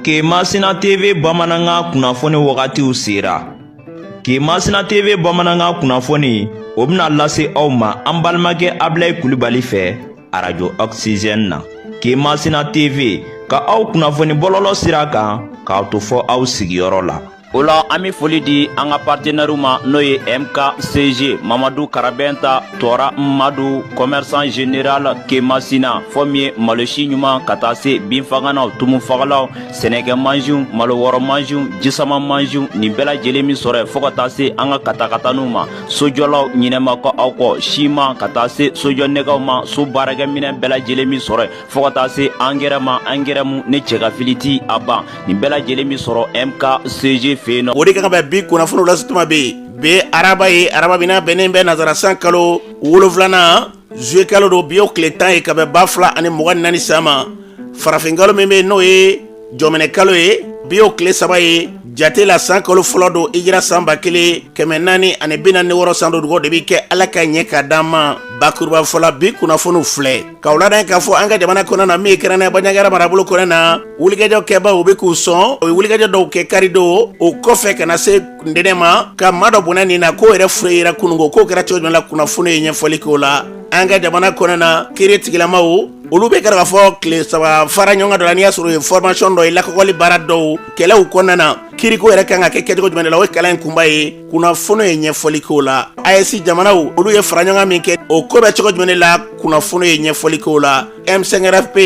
Kemasina TV bamanankan kunnafoni wagatiw sera. Kemasina TV bamanankan kunnafoni o bɛna lase aw ma an balimakɛ Abilayi Kulibali fɛ arajo Oxygène na. Kemasina TV ka aw kunnafoni bɔlɔlɔ sira kan k'aw to fɔ aw sigiyɔrɔ la. O la an bɛ foli di an ka partenaires ma, n'o ye MKCG Mamadu Karabɛnta Tɔra Madu, commerçant général Kemasina, fɔ min ye malosi ɲuman ka taa se binfaganaw, tumufagalaw, sɛnɛkɛ mansinw, malo wɔrɔ mansinw, jisama mansinw, nin bɛɛ lajɛlen min sɔrɔ yen, fo ka taa se an ka katakataniw ma, sojɔlaw ɲinɛma kɔ aw kɔ, siman ka taa se sojɔ nɛgɛw ma, so baarakɛminɛn bɛɛ lajɛlen min sɔrɔ yen, fo ka taa se angɛrɛ ma, angɛrɛ mu ne cɛ ka fili ti a ban, nin bɛɛ lajɛlen min sɔrɔ MKCG fɛ yen nɔ. O de ka kan bɛ bi kunnafoniw lase tuma bɛ yen. Bi araba ye, araba min n'a bɛnnen bɛ nazara san kalo 7nan, zuye kalo don, bi o tile 10 ye ka bɛn 2024 san ma. Farafin kalo min bɛ yen, n'o ye jɔminɛ kalo ye, bi o tile 3 ye jate la, san kalo fɔlɔ don, hijira san 1446 san don. Dugawu de bɛ kɛ Ala ka ɲɛ ka d'an ma. Bakuruba fɔla, bi kunnafoniw filɛ k'aw ladɔn k'a fɔ an ka jamana kɔnɔ na, min ye kɛrɛnkɛrɛnnenya Banjagara marabolo kɔnɔ na, wulikajɔ kɛbaw u bɛ k'u sɔn. O ye wulikajɔ dɔw kɛ karidon, o kɔfɛ ka na se ntɛnɛn ma, ka maa dɔ bɔnɛ nin na, k'o yɛrɛ fure yera kununko. K'o kɛra cogo jumɛn la, kunnafoni ye ɲɛfɔli k'o la. An ka jamana kɔnɔ na, kiiri tigilamaw olu bɛ kɛra k'a fɔ tile 3 fara ɲɔgɔn kan dɔ la, n'i y'a sɔrɔ o ye formation dɔ ye lakɔkɔli baara dɔw kɛlɛw kɔnɔna na, kiiriko yɛrɛ kan ka kɛ kɛcogo jumɛn de la, o ye kalan in kunba ye. Kunnafoni ye ɲɛfɔli k'o la. AES jamanaw olu ye fara ɲɔgɔn min kɛ, o ko bɛ cogo jumɛn de la, kunnafoni ye ɲɛfɔli k'o la. M5RFP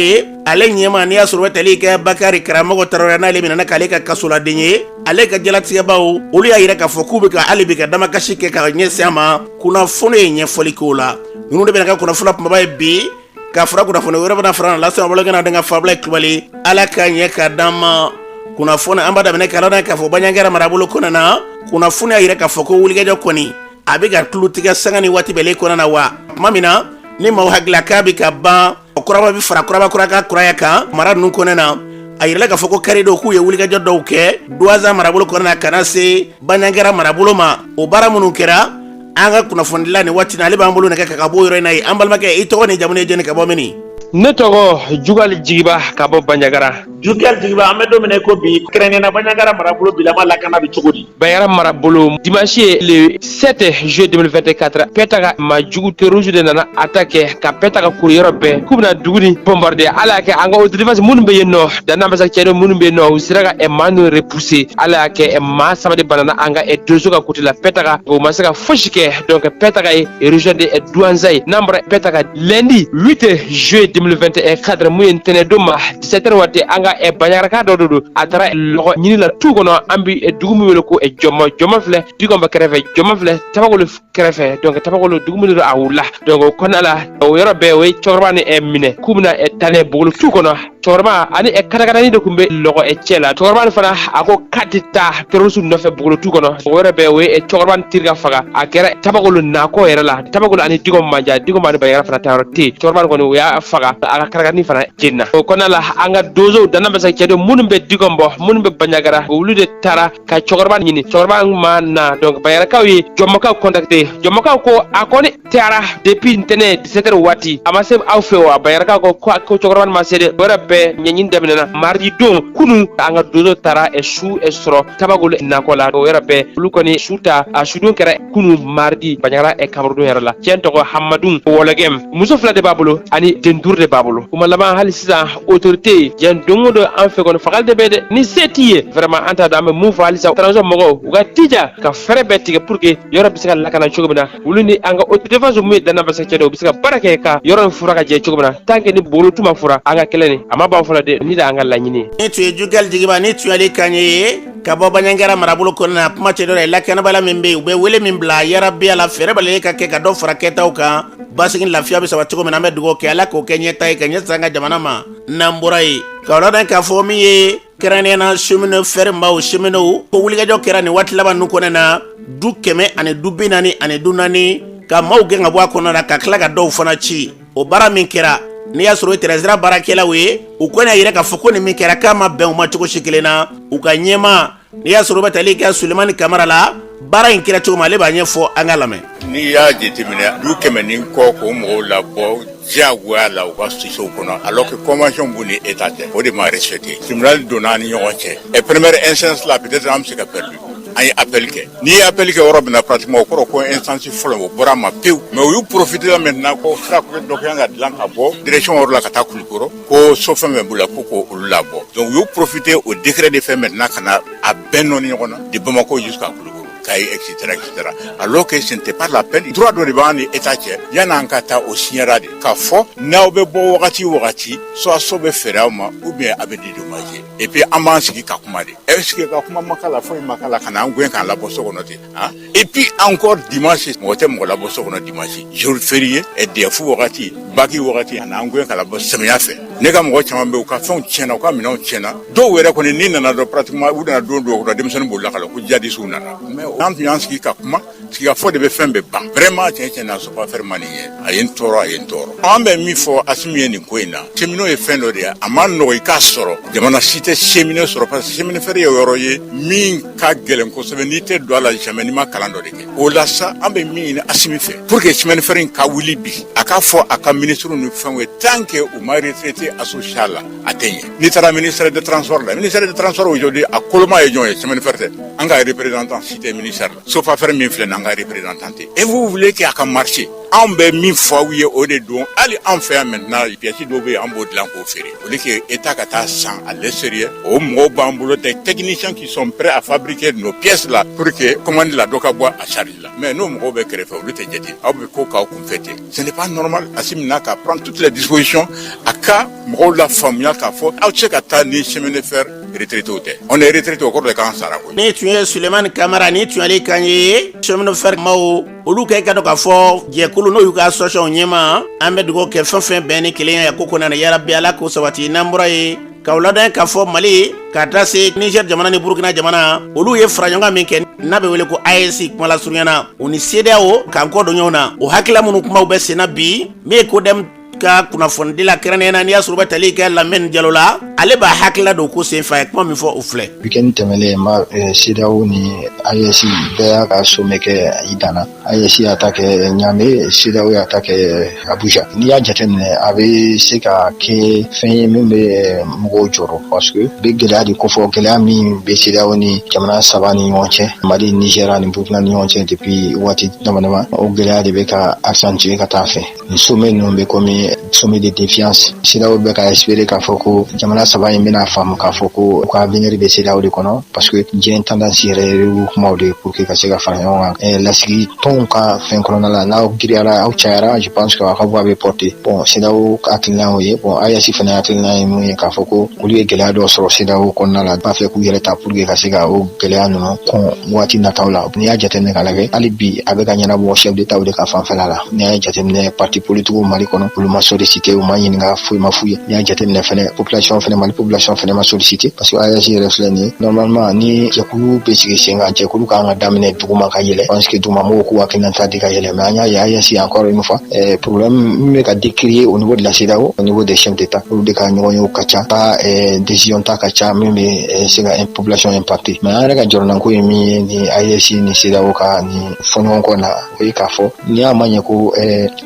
ale ɲɛmaa, n'i y'a sɔrɔ bɛ tali kɛ Bakari Karamɔgɔ Tarawele, n'ale minɛna k'ale ka kasoladen ye, ale ka jalatigɛbaw olu y'a yira k'a fɔ k'u bɛ ka hali bi ka damakasi kɛ ka ɲɛsin a ma. Kunnafoni ye ɲɛfɔli k'o la. Ninnu de bɛna kɛ kunnafoni kunbaba ye bi. Ka fara kunnafoni wɛrɛ bɛna fara lase aw balimakɛ n'a denkɛ fɛ, Abulayi Kulubali. Ala ka ɲɛ ka d'an ma. Kunnafoni an b'a daminɛ k'a ladɔn k'a fɔ Banjagara marabolo kɔnɔna na, kunnafoni y'a yira k'a fɔ ko wulikajɔ kɔni a bɛ ka tulu tigɛ sanga ni waati bɛɛ kɔnɔna na. Wa tuma min na ni maaw hakilila k'a bɛ ka ban, kuraba bɛ fara kuraba kura ka kuraya kan mara ninnu kɔnɔna na. A yirala k'a fɔ ko karidon k'u ye wulikajɔ dɔw kɛ Duwanza marabolo kɔnɔna na ka na se Banjagara marabolo ma. O baara minnu kɛra, an ka kunnafonidila nin waati na, ale b'an bolo nɛgɛ kan ka bɔ yɔrɔ in na ye. An balimakɛ, i tɔgɔ ni jamu ye jɔni, ka bɔ min? Ne tɔgɔ Jugali Jigiba, ka bɔ Banjagara. Jugali Jigiba, an bɛ don min na ko bi, kɛrɛnkɛrɛnnenya la Banjagara marabolo bilama lakana bɛ cogo di? Banjagara marabolo, dimanche ye le 7 juillet 2024, Pɛtaga majugu terroriste de nana attaquer ka Pɛtaga kuru yɔrɔ bɛɛ, k'u bɛna dugu ni bombarder. Ala y'a kɛ, an ka autodéfense minnu bɛ yen nɔ, danna masa cɛden minnu bɛ yen nɔ, u sera ka maa ninnu repousser. Ala y'a kɛ, maa 3 de banana an ka donso ka côté la. Pɛtaga, o ma se ka fosi kɛ. Donc Pɛtaga ye région de Douentza ye. N'an bɔra Pɛtaga, lundi 8 juillet 2024, mun ye ntɛnɛn ma, 17 heures waati, an ka Banjagaraka dɔ de don, a taara lɔgɔ ɲini la tu kɔnɔ. An bɛ dugu min wele ko Jɔmɔ. Jɔmɔ filɛ Digɔnba kɛrɛfɛ, Jɔmɔ filɛ Tabakolo kɛrɛfɛ. Donc Tabakolo dugu min don, a wulila. Donc o kɔnɔna la, o yɔrɔ bɛɛ, o ye cɛkɔrɔba ni minɛ k'u bɛna taa n'a ye Bogolo tu kɔnɔ. Cɛkɔrɔba ani katakatani de tun bɛ lɔgɔ cɛ la. Cɛkɔrɔba nin fana, a ko k'a tɛ taa terroriste nɔfɛ Bogolo tu kɔnɔ. O yɔrɔ bɛɛ, o ye cɛkɔrɔba nin tiri ka faga. A kɛra Tabakolo nakɔ yɛrɛ la. Tabakolo ani Digɔn man jan, Digɔn ani Banjagara fana taayɔrɔ tɛ yen. Cɛkɔrɔba nin kɔni, o y'a faga, a ka katakatani fana jenina. O kɔnɔna la, an ka donsow, danna masa cɛdenw minnu bɛ Digɔn bɔ, minnu bɛ Banjagara, olu de taara ka cɛkɔrɔba ɲini. Cɛkɔrɔba ma na. Donc Banjagarakaw ye Jɔmɔkaw contacter. Jɔmɔkaw ko a kɔni taara depuis ntɛnɛn 17 heures waati, a ma se aw fɛ. Wa Banjagarakaw ko ko cɛkɔrɔba ma se dɛ. O yɛrɛ bɛɛ, ɲɛɲini daminɛna. Mardi don, kunu, an ka donso taara su sɔrɔ Tabakolo nakɔ la. O yɛrɛ bɛɛ, olu kɔni su ta, a sudon kɛra kunu mardi, Banjagara kaburudon yɛrɛ la. Cɛ tɔgɔ Hamadu Wɔlɔgɛm, muso 2 de b'a bolo ani den 5 de b'a bolo. Kuma laban, hali sisan autorité jɛn, don o don an fɛ kɔni, fagali de bɛ dɛ. Ni se t'i ye vraiment, an t'a dɔn an bɛ mun fɔ. Halisa transition mɔgɔw u ka jija ka fɛɛrɛ bɛɛ tigɛ pour que yɔrɔ bɛ se ka lakana cogo min na. Olu ni an ka autodéfense mun ye danna basa cɛ, u bɛ se ka baara kɛ ka yɔrɔ in fura ka jɛ cogo min na. Tant que ni Bogolo tu ma fura, an ka kɛlɛ nin a ma ban fɔlɔ dɛ. Ni de an ka laɲini ye. Ni tun ye Jugali Jigiba, ni tun y'ale kan ye ka bɔ Banjagara marabolo kɔnɔna na. Kuma cɛ dɔ la, lakanabala min bɛ yen, u bɛ wele min bila yarabi la, fɛɛrɛ bɛɛ ka kɛ ka dɔ fara kɛtaw kan, basigi lafiya bɛ saba cogo min na. An bɛ dugawu kɛ, Ala k'o kɛ ɲɛta ye ka ɲɛ an ka jamana ma. N'an bɔra yen, ka ladɔn k'a fɔ min ye kɛrɛnkɛrɛnnenya na chemin de fer maaw, cheminots, ko wulikajɔ kɛra nin waati laban ninnu kɔnɔna na, du 100 ani du 40 ani du 4, ka maaw gɛn ka bɔ a kɔnɔ na, ka tila ka dɔw fana ci. O baara min kɛra, n'i y'a sɔrɔ o ye tɛrɛsira baarakɛlaw ye, u kɔni y'a yira k'a fɔ ko nin min kɛra, k'a ma bɛn u ma cogo si kelen na. U ka ɲɛmaa, n'i y'a sɔrɔ o bɛ tali kɛ Sulemani Kamara la, baara in kɛra cogo min, ale b'a ɲɛfɔ, an ka lamɛn. N'i y'a jateminɛ, du 100 ni kɔ, k'o mɔgɔw labɔ. Diyagoya la u ka sow kɔnɔ, alors que convention b'u ni État cɛ, o de ma respecté. Tribunal donna an ni ɲɔgɔn cɛ et première instance la, peut-être an bɛ se ka perdu. An ye appel kɛ. N'i ye appel kɛ yɔrɔ min na, pratiquement o kɔrɔ ko instance fɔlɔ o bɔra a ma pewu. Mais u y'u profiter la maintenant ko sira dɔ kan ka dilan ka bɔ direction yɔrɔ la ka taa Kulukɔrɔ, ko so fɛn fɛn b'u la, ko ko olu labɔ. Donc u y'u profiter au décret de fait maintenant ka na a bɛɛ nɔɔni ɲɔgɔn na, de Bamako jusqu'à Kulukɔrɔ, Kayi, etc., etc., alors que ce n'était pas la peine. Droit dɔ de b'an ni État cɛ, yan'an ka taa o signera de k'a fɔ n'aw bɛ bɔ wagati o wagati, soit so bɛ feere aw ma ou bien a bɛ dédommager. Et puis an b'an sigi ka kuma de. Est ce que ka kuma ma k'a la, foyi ma k'a la, ka na an gɛn k'an labɔ so kɔnɔ ten, hein? Et puis encore dimanche, mɔgɔ tɛ mɔgɔ labɔ so kɔnɔ dimanche, jour férié et DEF wagati, bac wagati, a n'an gɛn ka labɔ samiya fɛ. Ne ka mɔgɔ caman bɛ yen, u ka fɛnw tiɲɛna, u ka minɛnw tiɲɛna. Dɔw yɛrɛ kɔni ni nana dɔn, pratiquement u nana don dɔw kɔnɔ, denmisɛnnin bolila ka la ko jihadistes nana. Mais n'an tun y'an sigi ka kuma, sigikafɔ de bɛ fɛn bɛɛ ban. Vraiment, tiɲɛ tiɲɛ na, Sopafer ma nin ye, a ye n tɔɔrɔ, a ye n tɔɔrɔ. An bɛ min fɔ Asimi ye nin ko in na, cheminot ye fɛn dɔ de ye, a ma nɔgɔ i k'a sɔrɔ. Jamana si tɛ cheminot sɔrɔ, parce que chemin de fer ye yɔrɔ ye min ka gɛlɛn kosɛbɛ. N'i tɛ don a la jamais n'i ma kalan dɔ de kɛ. O la sa, an bɛ min ɲini Asimi fɛ pour que chemin de fer in ka wuli bi, a k'a fɔ a ka ministre ni fɛnw ye, tant que u ma retraité associé a la, a tɛ ɲɛ. N'i taara ministère de transport la, ministère de transport aujourd'hui, a koloma ye jɔn ye? Chemin de fer tɛ. An ka représentant si tɛ ministère la. Sopafer min filɛ nin, an ka représentant tɛ. Et vous voulez que a ka marcher? Anw bɛ min fɔ aw ye, o de don. Hali an fɛ yan maintenant, pièce dɔw bɛ yen, an b'o dilan k'o feere au lieu que État ka taa san à l'extérieur. O mɔgɔw b'an bolo, des techniciens qui sont prêts à fabriquer nos pièces là pour que commande la dɔ ka bɔ a charge la. Mais n'o mɔgɔw bɛ kɛrɛfɛ, olu tɛ jate, aw bɛ ko k'aw kunfɛ ten. Ce n'est pas normal. Assimi n'a qu'à prendre toutes les dispositions, a ka mɔgɔw la faamuya k'a fɔ aw tɛ se ka taa ni chemin de fer retraité tɛ. On est retraité, o kɔrɔ de k'an sara koyi. Ni tun ye Sulemani Kamara, ni tun y'ale kan ye, chemin de fer maaw, olu kɛ ka dɔn k'a fɔ jɛkulu n'o y'u ka association ɲɛma. An bɛ dugawu kɛ, fɛn fɛn bɛn ni kelenya ye ko kɔnɔna na, yarabi Ala k'o sabati. N'an bɔra yen, k'aw ladɔn k'a fɔ Mali ka taa se Niger jamana ni Burukina jamana, olu ye faraɲɔgɔn min kɛ n'a bɛ wele ko AES kuma lasurunya na, u ni CEDEAO k'an kɔ don ɲɔgɔn na, o hakilila minnu kumaw bɛ senna bi, min ye CODEM ka kunnafonidi la kɛrɛnkɛrɛnnenya na, n'i y'a sɔrɔ u bɛ tali kɛ Lamɛn Jalo la, ale b'a hakilila don ko senfɛ. A ye kuma min fɔ, o filɛ. Week-end tɛmɛnen ma, CEDEAO ni AES bɛɛ y'a ka sommet kɛ i danna. AES y'a ta kɛ Ɲame, CEDEAO y'a ta kɛ Abuja. N'i y'a jateminɛ, a bɛ se ka kɛ fɛn ye min bɛ mɔgɔw jɔrɔ, parce que bɛ gɛlɛya de kofɔ, gɛlɛya min bɛ CEDEAO ni jamana saba ni ɲɔgɔn cɛ, Mali, Niger ani Burkina ni ɲɔgɔn cɛ depuis waati dama dama. O gɛlɛya de bɛ ka accentuer ka taa fɛ. Nin sommet ninnu bɛ komi sommet de défiance. CEDEAO bɛ ka espérer k'a fɔ ko jamana saba in bɛna faamu k'a fɔ ko u ka avenir bɛ CEDEAO de kɔnɔ, parce que diɲɛ tendance yɛrɛ ye kumaw de pour que ka se ka fara ɲɔgɔn kan lasigi tɔnw ka fɛn kɔnɔna la. N'aw giriyara, aw cayara, je pense que aw ka voix bɛ porter. Bon, CEDEAO hakilina y'o ye. Bon, AES fana hakilina ye mun ye? K'a fɔ ko olu ye gɛlɛya dɔ sɔrɔ CEDEAO kɔnɔna la, b'a fɛ k'u yɛrɛ ta pour que ka se ka o gɛlɛya ninnu kɔn waati nataw la. N'i y'a jateminɛ k'a lajɛ, hali bi a bɛ ka ɲɛnabɔ chef d'État de ka fanfɛla la. N'i y'a jateminɛ, parti politique Mali kɔnɔ, olu ma sollicité, u ma ɲininka, foyi ma f'u ye. N'i y'a jateminɛ fɛnɛ, population fɛnɛ, Mali population fɛnɛ ma sollicité, parce que AES yɛrɛ filɛ nin ye, normalement ni jɛkulu bɛ sigi sen kan, jɛkulu kan ka daminɛ duguma ka yɛlɛ, parce que dugumamɔgɔw k'u hakilinata di ka yɛlɛ. Mais an y'a ye, AES, encore une fois, problème min bɛ ka décrier au niveau de la CEDEAO, au niveau des chefs d'État, olu de ka ɲɔgɔn ye ka ca, ka décision ta ka ca min bɛ se ka population impacter. Mais an yɛrɛ ka jɔrɔnanko ye min ye ni AES ni CEDEAO ka nin fɔɲɔgɔnkɔ na, o ye k'a fɔ n'i y'a ma ɲɛ ko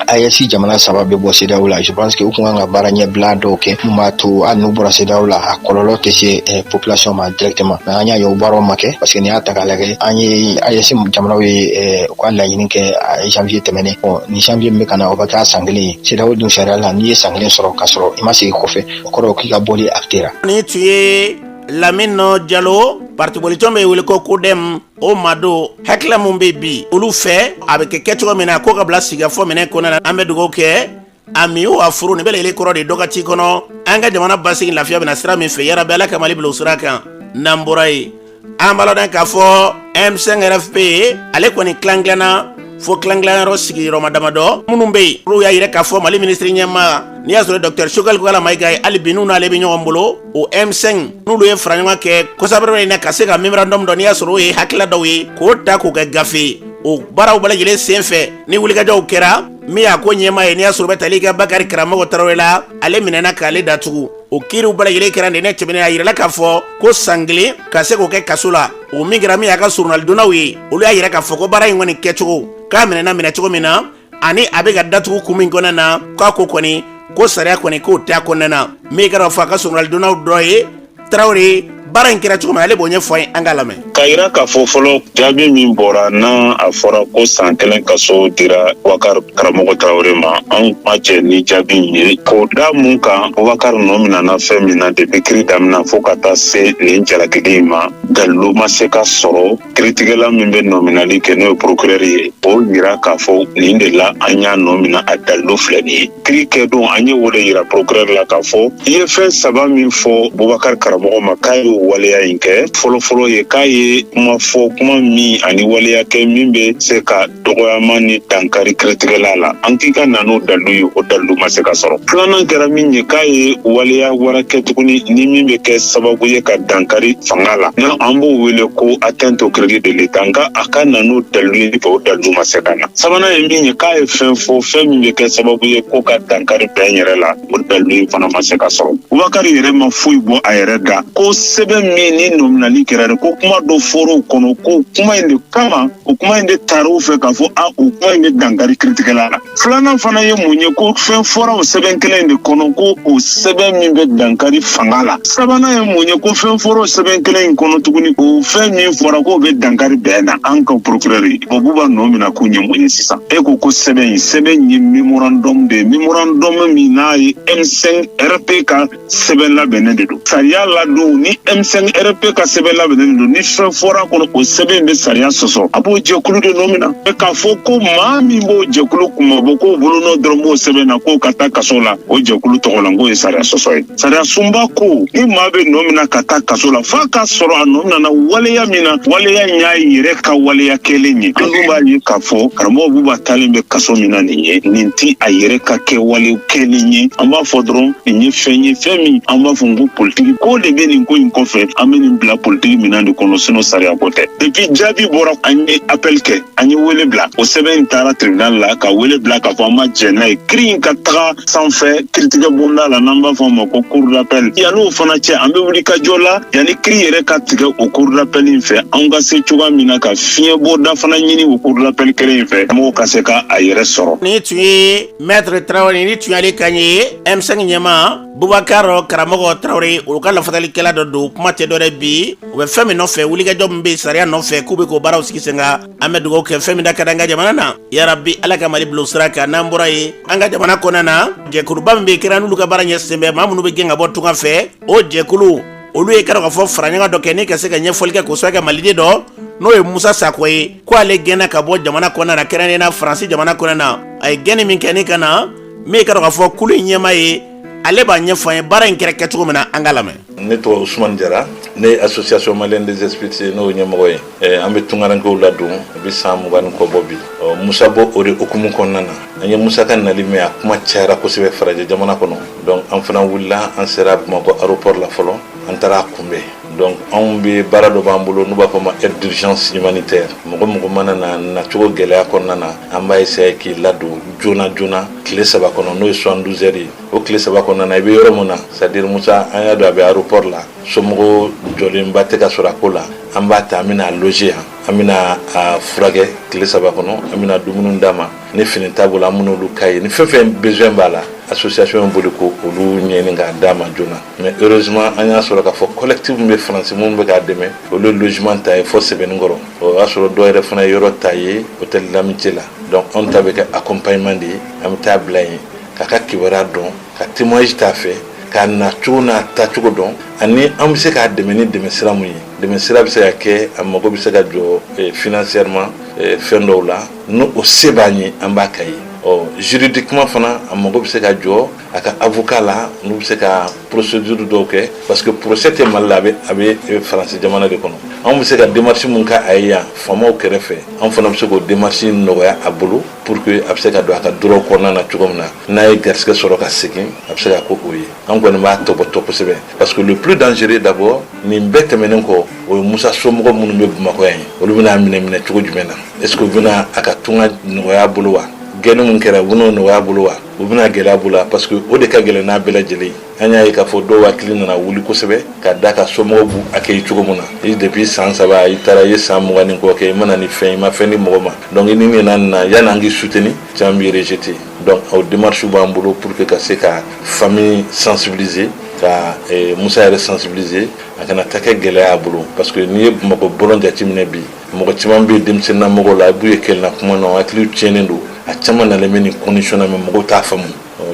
AES jamana saba bɛ bɔ CEDEAO la, je pense que u kun kan ka baara ɲɛbila dɔw kɛ mun b'a to hali n'u bɔra CEDEAO la, a kɔlɔlɔ tɛ se population ma directement. Mais an y'a ye, o baaraw ma kɛ, parce que n'i y'a ta k'a lajɛ, an ye AES jamanaw ye u ka laɲini kɛ janvier tɛmɛnen. Bon, ni janvier min bɛ ka na, o bɛ kɛ san kelen ye. CEDEAO dun sariya la, n'i ye san kelen sɔrɔ k'a sɔrɔ i ma segin kɔfɛ, o kɔrɔ k'i ka bɔli actera. Ni tun ye Lamine Jalo, parti politique bɛ wele ko CODEM, o ma don hakilila mun bɛ bi olu fɛ, a bɛ kɛ kɛcogo min na ko ka bila sigikafɔ minɛ kɔnɔna na. An bɛ dugawu kɛ a mi o a furu nin bɛ lajɛlen kɔrɔ de dɔ ka ci kɔnɔ, an ka jamana basigi, lafiya bɛna sira min fɛ, yarabi Ala ka Mali bila o sira kan. N'an bɔra yen, an b'a ladɔn k'a fɔ M5 RFP, ale kɔni tilan tilanna fo tilan tilanyɔrɔ sigiyɔrɔma damadɔ minnu bɛ yen, olu y'a yira k'a fɔ Mali minisiri ɲɛmaa, n'i y'a sɔrɔ docteur Choguel Kokalla Maïga ye, hali bi n'u n'ale bɛ ɲɔgɔn bolo. O M5 n'olu ye fara ɲɔgɔn kɛ kɔsɛbɛ in na ka se ka memorandum dɔ, n'i y'a sɔrɔ o ye hakilila dɔw ye, k'o ta k'o kɛ gafe. O baaraw bɛɛ lajɛlen sen fɛ ni wulikajɔw kɛra, min y'a ko ɲɛmaa ye, n'i y'a sɔrɔ bɛ tali kɛ Bakari Karamɔgɔ Tarawele la, ale minɛna k'ale datugu. O kiiriw bɛɛ lajɛlen kɛra nin tɛmɛnen, a yirala k'a fɔ ko san 1 ka se k'o kɛ kaso la. O min kɛra, min y'a ka surunalidonnaw ye, olu y'a yira k'a fɔ ko baara in kɔni kɛcogo k'a minɛna minɛ cogo min na. Ani a bɛ ka datugu kun min kɔnɔna na, k'a ko kɔni ko sariya kɔni k'o t'a kɔnɔna na. Min kɛra fɔ a ka soronalidonnaw dɔ ye, Tarawele, baara in kɛra cogo min, ale b'o ɲɛfɔ an ye, an k'a lamɛn. K'a yira k'a fɔ fɔlɔ, jaabi min bɔra n'a a fɔra ko san 1 kaso dira Bubakar Karamɔgɔ Tarawele ma, an ma jɛ ni jaabi in ye. K'o da mun kan? Bubakar nɔ minɛna fɛn min na depuis kiri daminɛ fo ka taa se nin jalakili in ma, dalilu ma se ka sɔrɔ. Kiritigɛla min bɛ nɔminali kɛ, n'o ye procureur ye, o yira k'a fɔ nin de la an y'a nɔ minɛ, a dalilu filɛ nin ye. Kiri kɛ don, an ye o de yira procureur la k'a fɔ i ye fɛn saba min fɔ Bubakar Karamɔgɔ ma k'a y'o waleya in kɛ. Fɔlɔfɔlɔ ye k'a ye kuma fɔ, kuma min ani waleya kɛ min bɛ se ka dɔgɔyama ni dankari kiritigɛla la, an k'i ka na n'o dalilu ye, o dalilu ma se ka sɔrɔ. Filanan kɛra min ye, k'a ye waleya wɛrɛ kɛ tuguni ni min bɛ kɛ sababu ye ka dankari fanga la, n'an an b'o wele ko atteinte au crédit de l'État, nka a ka na n'o dalilu ye, o dalilu ma se ka na. Sabanan ye min ye, k'a ye fɛn fɔ, fɛn min bɛ kɛ sababu ye ko ka dankari bɛn yɛrɛ la, o dalilu in fana ma se ka sɔrɔ. Bubakari yɛrɛ ma foyi bɔ a yɛrɛ da ko sɛbɛn min ni nɔminali kɛra dɛ, ko kuma dɔ fɔr'o kɔnɔ, ko kuma in de kama, o kuma in de taar'o fɛ k'a fɔ a o kuma in bɛ dankari kiritigɛla la. Filanan fana ye mun ye? Ko fɛn fɔra o sɛbɛn kelen in de kɔnɔ, ko o sɛbɛn min bɛ dankari fanga la. Sabanan ye mun ye? Ko fɛn fɔra o sɛbɛn kelen in kɔnɔ tuguni, o fɛn min fɔra k'o bɛ dankari bɛn na. An ka procureur o Buba nɔ minɛ k'u ye mun ye sisan? E ko ko sɛbɛn in, sɛbɛn ye mémorandum de ye, mémorandum min n'a ye M5 RP ka sɛbɛn labɛnnen de don. Sariya la don, ni M5 RP ka sɛbɛn labɛnnen de don, ni fɛn fɔra kɔnɔ, o sɛbɛn bɛ sariya sɔsɔ, a b'o jɛkulu de nɔ minɛ. K'a fɔ ko maa min b'o jɛkulu kunmabɔ, k'o bolonɔ dɔrɔn b'o sɛbɛn na, k'o ka taa kaso la o jɛkulu tɔgɔ la, k'o ye sariya sɔsɔ ye. Sariya sunba ko ni maa bɛ nɔ minɛ ka taa kaso la, f'a ka sɔrɔ a nɔ minɛna waleya min na, waleya in y'a yɛrɛ ka waleya kɛlen ye. An dun b'a ye k'a fɔ karamɔgɔ Buba taalen bɛ kaso min na nin ye, nin ti a yɛrɛ ka kɛwale kɛlen ye. An b'a fɔ dɔrɔn nin ye fɛn ye, fɛn min an b'a fɔ ko politiki ko de bɛ nin ko in kɔfɛ. An bɛ nin bila politiki minɛn de kɔnɔ, sinon sariya ko tɛ. Depuis jaabi bɔra, an ye appel kɛ, an ye wele bila, o sɛbɛn in taara tribunal la ka wele bila k'a fɔ an ma jɛn n'a ye, kiri in ka taga sanfɛ kiritigɛ bonda la, n'an b'a fɔ a ma ko cour d'appel. Yan'o fana cɛ, an bɛ wuli ka jɔ la yanni kiri yɛrɛ ka tigɛ o cour d'appel in fɛ, an ka se cogoya min na ka fiɲɛ bɔda fana ɲini o cour d'appel kelen in fɛ, mɔgɔw ka se ka a yɛrɛ sɔrɔ. Ni tun ye maître Tarawele, ni tun y'ale kan ye, M5 ɲɛmaa Bubakar Karamɔgɔ Tarawele, olu ka lafasalikɛla dɔ don. Kuma tɛ dɔwɛrɛ bi, u bɛ fɛn min nɔfɛ, wulikajɔ min bɛ sariya nɔfɛ, k'u bɛ k'o baaraw sigi sen kan. An bɛ dugawu kɛ fɛn min da ka di an ka jamana na, yarabi Ala ka Mali bila o sira kan. N'an bɔra yen, an ka jamana kɔnɔna na, jɛkuluba min bɛ kɛra n'olu ka baara ɲɛsin bɛ maa minnu bɛ gɛn ka bɔ tunga fɛ, o jɛkulu olu ye kɛra ka fɔ fara ɲɔgɔn dɔ kɛ ni ka se ka ɲɛfɔli kɛ k'o sababu kɛ maliden dɔ, n'o ye Musa Sakɔ ye, ko ale gɛnna ka bɔ jamana kɔnɔna na, kɛrɛnkɛrɛnnenya la Faransi jamana kɔnɔna na. A ye gɛnni min kɛ ni ka na min kɛra ka fɔ kulu in ɲɛmaa ye, ale b'a ɲɛfɔ an ye baara in kɛra kɛcogo min na, an k'a lamɛn. Ne tɔgɔ Usumani Jara, ne ye Association malienne des expulsés, n'o ye ɲɛmɔgɔ ye. An bɛ tunkarankew ladon, a bɛ san 20 ni kɔ bɔ bi. Musa bɔ o de hukumu kɔnɔna na, an ye Musa ka nali mɛn, a kuma cayara kosɛbɛ farajɛ jamana kɔnɔ. Donc an fana wulila, an sera Bamakɔ aéroport la fɔlɔ, an taara a kunbɛn. Donc anw bɛ baara dɔ b'an bolo n'u b'a fɔ ma aide d'urgence humanitaire. Mɔgɔ mɔgɔ mana na nacogo gɛlɛya kɔnɔna na, an b'a essayer k'i ladon joona joona tile 3 kɔnɔ, n'o ye 72 heures ye. O tile 3 kɔnɔna na, i bɛ yɔrɔ min na, c'est à dire Musa, an y'a dɔn a bɛ aéroport la, somɔgɔw jɔlenba tɛ ka sɔrɔ a ko la, an b'a ta, an bɛna a loger yan, an bɛna a furakɛ tile 3 kɔnɔ, an bɛna dumuni d'a ma, ni fini t'a bolo, an bɛn'olu k'a ye, ni fɛn fɛn besoin b'a la, association in boli ko olu ɲɛɲini k'a d'a ma joona. Mais heureusement, an y'a sɔrɔ k'a fɔ collectif min bɛ France, minnu bɛ k'a dɛmɛ, olu ye logement ta ye fo Sɛbɛnnikɔrɔ. O y'a sɔrɔ dɔw yɛrɛ fana ye yɔrɔ ta ye hôtel l'Amitié la. Donc anw ta bɛ kɛ accompagnement de ye, an bɛ taa bila yen k'a ka kibaruya dɔn, ka témoignage t'a fɛ, k'a nacogo n'a taacogo dɔn, ani an bɛ se k'a dɛmɛ ni dɛmɛ sira mun ye. Dɛmɛ sira bɛ se ka kɛ, a mago bɛ se ka jɔ financièrement fɛn dɔw la, n'o o se b'an ye, an b'a k'a ye. Ɔ juridiquement fana, a mago bɛ se ka jɔ a ka avocat la, n'u bɛ se ka procédure dɔw kɛ, parce que procès tɛ Mali la, a bɛ Faransi jamana de kɔnɔ. Anw bɛ se ka démarche mun kɛ a ye yan faamaw kɛrɛfɛ, anw fana bɛ se k'o démarche nɔgɔya a bolo pour que a bɛ se ka don a ka droit kɔnɔna na cogo min na, n'a ye garisɛgɛ sɔrɔ ka segin, a bɛ se ka ko o ye. An kɔni b'a tɔbɔtɔ kosɛbɛ, parce que le plus dangereux d'abord, nin bɛɛ tɛmɛnen kɔ, o ye Musa somɔgɔ minnu bɛ Bamakɔ yan ye. Olu bɛna minɛ minɛ cogo jumɛn na? Est ce que u bɛna a ka tunga nɔgɔya bolo wa? Gɛnni mun kɛra, u bɛn'o nɔgɔya bolo wa? U bɛna gɛlɛya b'u la, parce que o de ka gɛlɛn n'a bɛɛ lajɛlen ye. An y'a ye k'a fɔ dɔw hakili nana wuli kosɛbɛ ka da ka somɔgɔw b'u accueillir cogo min na. I depuis san 3, i taara, i ye san 20 ni kɔ kɛ, i ma na ni fɛn, i ma fɛn di mɔgɔ ma. Donc i ni nana na, yanni an k'i soutenir, caman b'i rejeter. Donc o démarche b'an bolo pour que ka se ka famille sensibiliser, ka Musa yɛrɛ sensibiliser, a kana ta kɛ gɛlɛya a bolo, parce que n'i ye Bamakɔ bɔlɔn jateminɛ bi, mɔgɔ caman bɛ denmisɛnninna la, a b'u ye kɛlɛla kuma na, hakili tiɲɛnen don. A caman nalen bɛ nin condition na, mais mɔgɔw t'a faamu.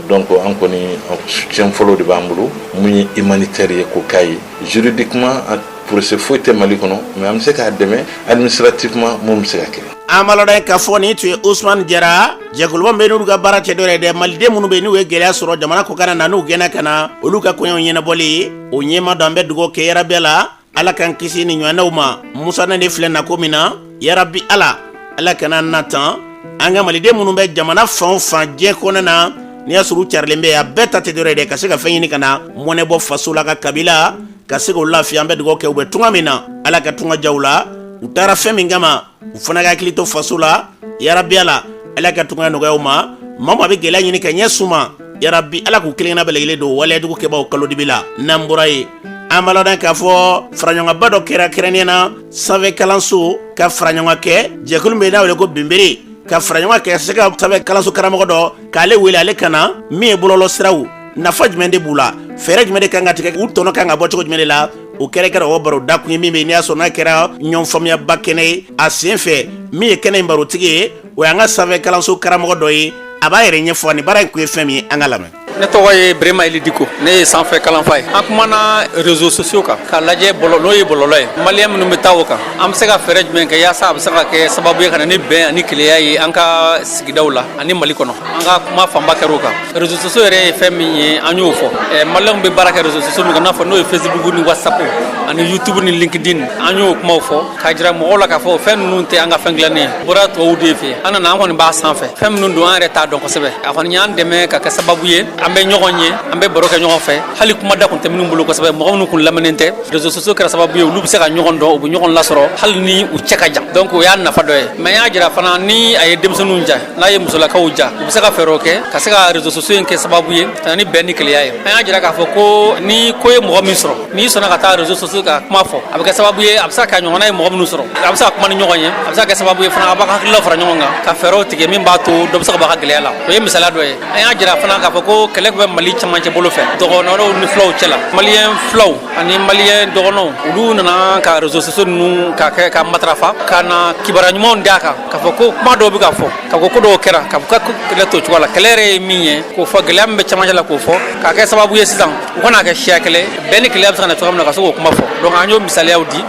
Donc an kɔni, soutien fɔlɔ de b'an bolo mun ye humanitaire ye, k'o k'a ye. Juridiquement, procès foyi tɛ Mali kɔnɔ, mais an bɛ se k'a dɛmɛ administrativement, mun bɛ se ka kɛ. An b'a lɔn k'a fɔ nin tun ye Usumani Jara. Jɛkuluba min bɛ n'olu ka baara tɛ dɔwɛrɛ ye dɛ, maliden minnu bɛ yen n'u ye gɛlɛya sɔrɔ jamana kɔkan na, n'u gɛnna ka na, olu ka koɲɛw ɲɛnabɔli o ɲɛma dɔn. An bɛ dugawu kɛ yarabi la, Ala k'an kisi ni ɲɔgɔnnaw ma. Musa ne de filɛ na ko min na, yarabi Ala, Ala kana na tan. An ka maliden minnu bɛ jamana fan o fan diɲɛ kɔnɔ na, n'i y'a sɔrɔ u carilen bɛ, a bɛɛ ta tɛ dɔwɛrɛ ye dɛ, ka se ka fɛn ɲini ka na mɔnɛ bɔ faso la, ka kabila ka se k'o lafiya. An bɛ dugawu kɛ, u bɛ tunga min na, Ala ka tunga jaw la. U taara fɛn min kama, u fana ka hakili to faso la. Yarabi Ala, Ala ka tunga nɔgɔya u ma. Maa maa bɛ gɛlɛya ɲini ka ɲɛ suma, yarabi Ala k'u kelenkelenna bɛɛ lajɛlen don waleyajugu kɛbaw kalo dibi la. N'an bɔra yen, an b'a ladɔn k'a fɔ faraɲɔgɔnba dɔ kɛra kɛrɛnkɛrɛnnenya na sanfɛ kalanso ka faraɲɔgɔn kɛ jɛkulu min n'a wele ko Binbere, ka faraɲɔgɔn kɛ se ka sanfɛ kalanso karamɔgɔ dɔ k'ale wele, ale ka na min ye bɔlɔlɔ siraw nafa jumɛn de b'u la, fɛɛrɛ jumɛn de kan ka tigɛ, u tɔnɔ kan ka bɔ cogo jumɛn de la. O kɛra o baro dakun ye min bɛ n'i y'a sɔrɔ n'a kɛra ɲɔgɔn faamuyaba kɛnɛ ye a sen fɛ. Min ye kɛnɛ in barotigi ye, o y'an ka sanfɛ kalanso karamɔgɔ dɔ ye. A b'a yɛrɛ ɲɛfɔ ni baara in kun ye fɛn min ye. An ka lamɛn. Ne tɔgɔ ye Birema Eli Diko, ne ye sanfɛ kalanfa ye. An kumana réseaux sociaux kan k'a lajɛ bɔlɔ, n'o ye bɔlɔlɔ ye, maliyɛn minnu bɛ taa o kan, an bɛ se ka fɛɛrɛ jumɛn kɛ yaasa a bɛ se ka kɛ sababu ye ka na ni bɛn ani kelenya ye an ka sigidaw la ani Mali kɔnɔ. An ka kuma fanba kɛra o kan. Réseaux sociaux yɛrɛ ye fɛn min ye, an y'o fɔ. Maliyɛnw bɛ baara kɛ réseaux sociaux min kan, n'a fɔ n'o ye Facebook ni WhatsApp ani YouTube ni LinkedIn, an y'o kumaw fɔ k'a jira mɔgɔw la k'a fɔ fɛn ninnu tɛ an ka fɛn dilannen ye, bɔra tubabuw de fɛ. An nana, an kɔni b'a sanfɛ, fɛn minnu don, an yɛrɛ t'a dɔn kosɛbɛ. A kɔni y'an dɛmɛ ka kɛ sababu ye an bɛ ɲɔgɔn ye, an bɛ baro kɛ ɲɔgɔn fɛ, hali kuma da kun tɛ minnu bolo kosɛbɛ, mɔgɔ minnu kun lamɛnnen tɛ. Réseaux sociaux kɛra sababu ye olu bɛ se ka ɲɔgɔn dɔn, u bɛ ɲɔgɔn lasɔrɔ hali ni u cɛ ka jan. Donc o y'a nafa dɔ ye. Mais an y'a jira fana, ni a ye denmisɛnninw ja, n'a ye musolakaw ja, u bɛ se ka fɛɛrɛw kɛ ka se ka réseaux sociaux in kɛ sababu ye ka na ni bɛn ni kelenya ye. An y'a jira k'a fɔ ko ni ko ye mɔgɔ min sɔrɔ, n'i sɔnna ka taa réseaux sociaux ka kuma fɔ, a bɛ kɛ sababu ye a bɛ se ka ɲɔgɔnna ye mɔgɔ minnu sɔrɔ, a bɛ se ka kuma ni ɲɔgɔn ye, a bɛ se ka kɛ sababu ye fana a b'a ka hakililaw fara ɲɔgɔn kan ka fɛɛrɛw tigɛ min b'a to dɔ bɛ se ka bɔ a ka gɛlɛya la. O ye misaliya dɔ ye. An y'a jira fana k'a fɔ ko kɛlɛ tun bɛ Mali camancɛ bolo fɛ dɔgɔnɔw ni fulaw cɛ la. Maliyɛn fulaw ani maliyɛn dɔgɔnɔw, olu nana ka réseaux sociaux ninnu ka kɛ ka matarafa, ka na kibaruya ɲumanw d'a kan, k'a fɔ ko kuma dɔw bɛ ka fɔ, ka fɔ ko dɔw kɛra, ka fɔ ko kɛlɛ to cogoya la. Kɛlɛ yɛrɛ ye min ye, k'o fɔ, gɛlɛya min bɛ camancɛ la, k'o fɔ, k'a kɛ sababu ye sisan u kana kɛ siya kɛlɛ, bɛn ni kelenya bɛ se ka na cogoya min na, ka se k'o kuma fɔ. Donc an y'o misaliyaw di.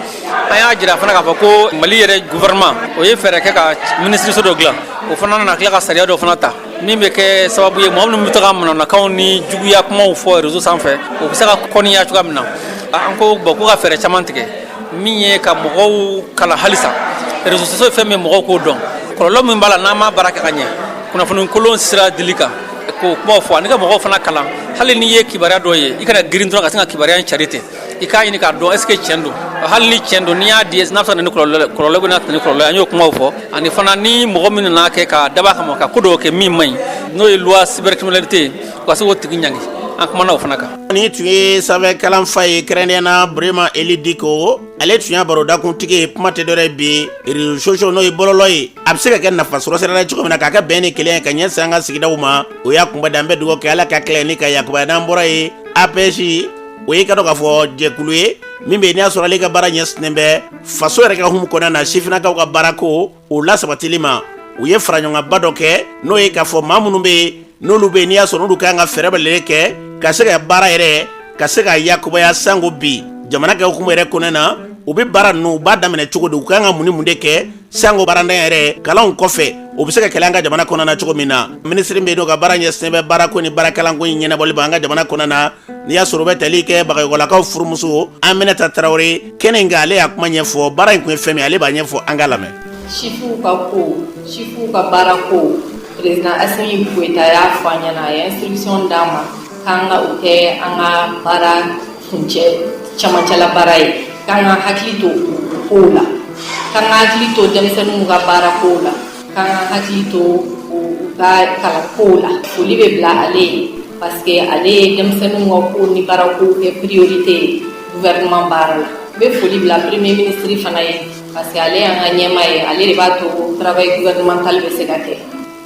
An y'a jira fana k'a fɔ ko Mali yɛrɛ gouvernement, o ye fɛɛrɛ kɛ ka minisiriso dɔ dilan. O fana nana tila ka sariya dɔ fana ta min bɛ kɛ sababu ye mɔgɔ minnu bɛ to ka manamanakanw ni juguya kumaw fɔ réseau sanfɛ, o bɛ se ka kɔniya cogoya min na. An ko bon, k'u ka fɛɛrɛ caman tigɛ min ye ka mɔgɔw kalan halisa réseaux sociaux fɛn min, mɔgɔw k'o dɔn, kɔlɔlɔ min b'a la n'an m'a baara kɛ ka ɲɛ, kunnafoni kolon sira dili kan, k'o kumaw fɔ, ani ka mɔgɔw fana kalan, hali n'i ye kibaruya dɔ ye, i kana girin dɔrɔn ka sin ka kibaruya in cari ten. I k'a ɲini k'a dɔn est ce que tiɲɛ don. Hali ni tiɲɛ don, n'i y'a di, n'a bɛ se ka na ni kɔlɔlɔ, kɔlɔlɔ bɛ na ni kɔlɔlɔ ye. An y'o kumaw fɔ. Ani fana, ni mɔgɔ min nana kɛ ka dab'a kama ka ko dɔw kɛ min man ɲi, n'o ye loi cybercriminalité ye, u ka se k'o tigi ɲangi. An kumana o fana kan. Ni tun ye sanfɛ kalanfa ye, kɛrɛnkɛrɛnnenya na Burema Eli Diko, ale tun y'a barodakuntigi ye. Kuma tɛ dɔwɛrɛ bi, réseaux sociaux, n'o ye bɔlɔlɔ ye, a bɛ se ka kɛ nafa sɔrɔ sira la cogo min na, k'a kɛ bɛn ni kelenya ka ɲɛsin an ka sigidaw ma, o y'a kunba. An bɛ dugawu kɛ, Ala ka tila ni ka yakubaya. N'an bɔra yen, APS, o ye ka dɔn k'a fɔ jɛkulu ye min bɛ yen n'i y'a sɔrɔ ale ka baara ɲɛsinnen bɛ faso yɛrɛ ka hukumu kɔnɔna na, sifinnakaw ka baarako o lasabatili ma. U ye faraɲɔgɔnba dɔ kɛ, n'o ye k'a fɔ maa minnu bɛ yen, n'olu bɛ yen n'i y'a sɔrɔ n'olu kan ka fɛɛrɛ bɛɛ kɛ ka se ka baara yɛrɛ ka se ka yakubaya sango bi jamana ka hukumu yɛrɛ kɔnɔna na, u bɛ baara ninnu u b'a daminɛ cogo di, u kan ka mun ni mun de kɛ sango baarantanya yɛrɛ kalanw kɔfɛ, o bɛ se ka kɛlɛ an ka jamana kɔnɔna na cogo min na. Minisiri bɛ yen n'o ka baara ɲɛsinnen bɛ baarako ni baarakalanko in ɲɛnabɔli ma an ka jamana kɔnɔna na, n'i y'a sɔrɔ o bɛ tali kɛ Bagayɔgɔlakaw furumuso Aminata Tarawele kɛnɛ in kan, ale y'a kuma ɲɛfɔ. Baara in kun ye fɛn min ye, ale b'a ɲɛfɔ, an ka lamɛn. Sifinw ka ko, sifinw ka baara ko, président Assimi Goïta y'a fɔ an ɲɛna, a ye instruction d'an ma k'an ka o kɛ an ka baara kuncɛ camancɛla baara ye, k'an ka hakili to o kow la, k'an ka hakili to denmisɛnninw ka baara kow la, k'an ka hakili to o ka kalankow la. Foli bɛ bila ale ye parce que ale ye denmisɛnninw ka ko ni baarakow kɛ priorité ye gouvernement baara la. N bɛ foli bila premier ministre fana ye parce que ale y'an ka ɲɛmaa ye, ale de b'a to travail gouvernemental bɛ se ka kɛ.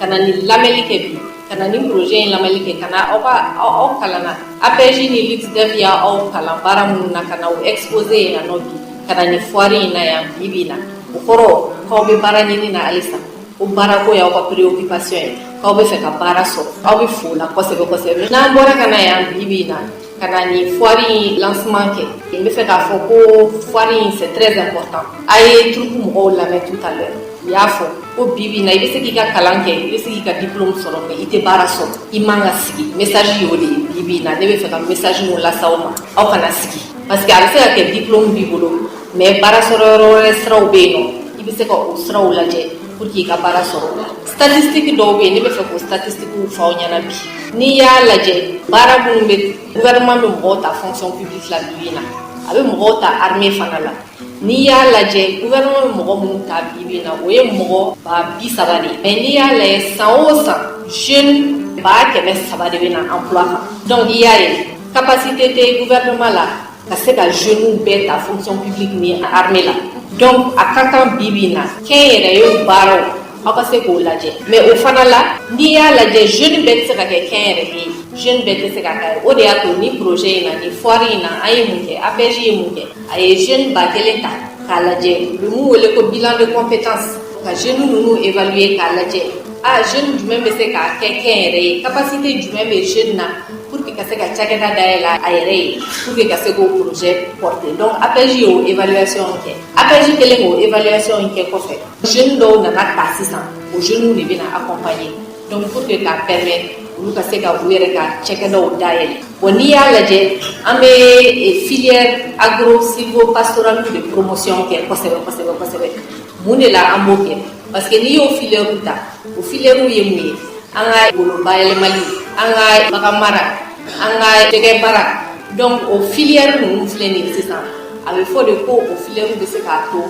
Ka na nin lamɛnli kɛ bi, ka na nin projet in lamɛnli kɛ, ka na aw ka aw kalanna APEJ ni LuxDev y'aw kalan baara minnu na, ka na o exposé yan nɔ bi, ka na nin foire in na yan bi bi in na, o kɔrɔ k'aw bɛ baara ɲini na halisa, ko baarako y'aw ka préoccupation ye, k'aw bɛ fɛ ka baara sɔrɔ. Aw bɛ fo la kosɛbɛ kosɛbɛ. N'an bɔra ka na yan bi bi in na, ka na nin foire in lancement kɛ, n bɛ fɛ k'a fɔ ko foire in, c'est très important. A ye troupe mɔgɔw lamɛn tout à l'heure, u y'a fɔ ko bi bi in na, i bɛ se k'i ka kalan kɛ, i bɛ se k'i ka diplôme sɔrɔ, mais i tɛ baara sɔrɔ. I man ka sigi. Message y'o de ye bi bi in na. Ne bɛ fɛ ka message mun lase aw ma, aw kana sigi, parce que a bɛ se ka kɛ diplôme b'i bolo, mais baara sɔrɔ yɔrɔ wɛrɛ siraw bɛ yen nɔ, i bɛ se ka o siraw lajɛ pour que i ka baara sɔrɔ o la. Statistique dɔw bɛ yen, ne bɛ fɛ k'o statistique fɔ aw ɲɛna bi. N'i y'a lajɛ, baara minnu bɛ, gouvernement bɛ mɔgɔw ta fonction publique la bi bi in na, a bɛ mɔgɔw ta armée fana la. N'i y'a lajɛ, gouvernement bɛ mɔgɔ minnu ta bi bi in na, o ye mɔgɔ 30 000 de ye. Mais n'i y'a lajɛ, san o san, jeune 300 000 de bɛ na emploi kan. Donc i y'a ye, capacité tɛ gouvernement la ka se ka jeunes bɛɛ ta fonction publique ni armée la. Donc a ka kan bi bi in na, kɛnyɛrɛye baaraw, aw ka se k'o lajɛ. Mais o fana la, n'i y'a lajɛ, jeune bɛɛ tɛ se ka kɛ kɛnyɛrɛye ye, jeune bɛɛ tɛ se ka kɛ. O de y'a to ni projet in na, ni foire in na, an ye mun kɛ? APEJ ye mun kɛ? A ye jeune 1000 ta k'a lajɛ, u bɛ mun wele ko bilan de compétence, ka jeune ninnu évaluer k'a lajɛ, a jeune jumɛn bɛ se k'a kɛ kɛnyɛrɛye, capacité jumɛn bɛ jeune na pour que ka se ka cakɛda dayɛlɛ a yɛrɛ ye, pour que ka se k'o projet porter. Donc APEJ y'o évaluation kɛ. APEJ kɛlen k'o évaluation kɛ kɔfɛ, jeune dɔw nana ta sisan, o jeunes de bɛna accompagner, donc pour que k'a permettre olu ka se ka u yɛrɛ ka cakɛdaw dayɛlɛ. Bon, n'i y'a lajɛ, an bɛ filière agro silvo pastorale de promotion kɛ kosɛbɛ kosɛbɛ kosɛbɛ. Mun de la an b'o kɛ? Parce que n'i y'o filière ta, o filière ye mun ye? An ka golo bayɛlɛmali, an ka bagan mara, an ka jɛgɛ mara. Donc o filière ninnu filɛ nin ye sisan, a bɛ fɔ de ko o filière bɛ se k'a to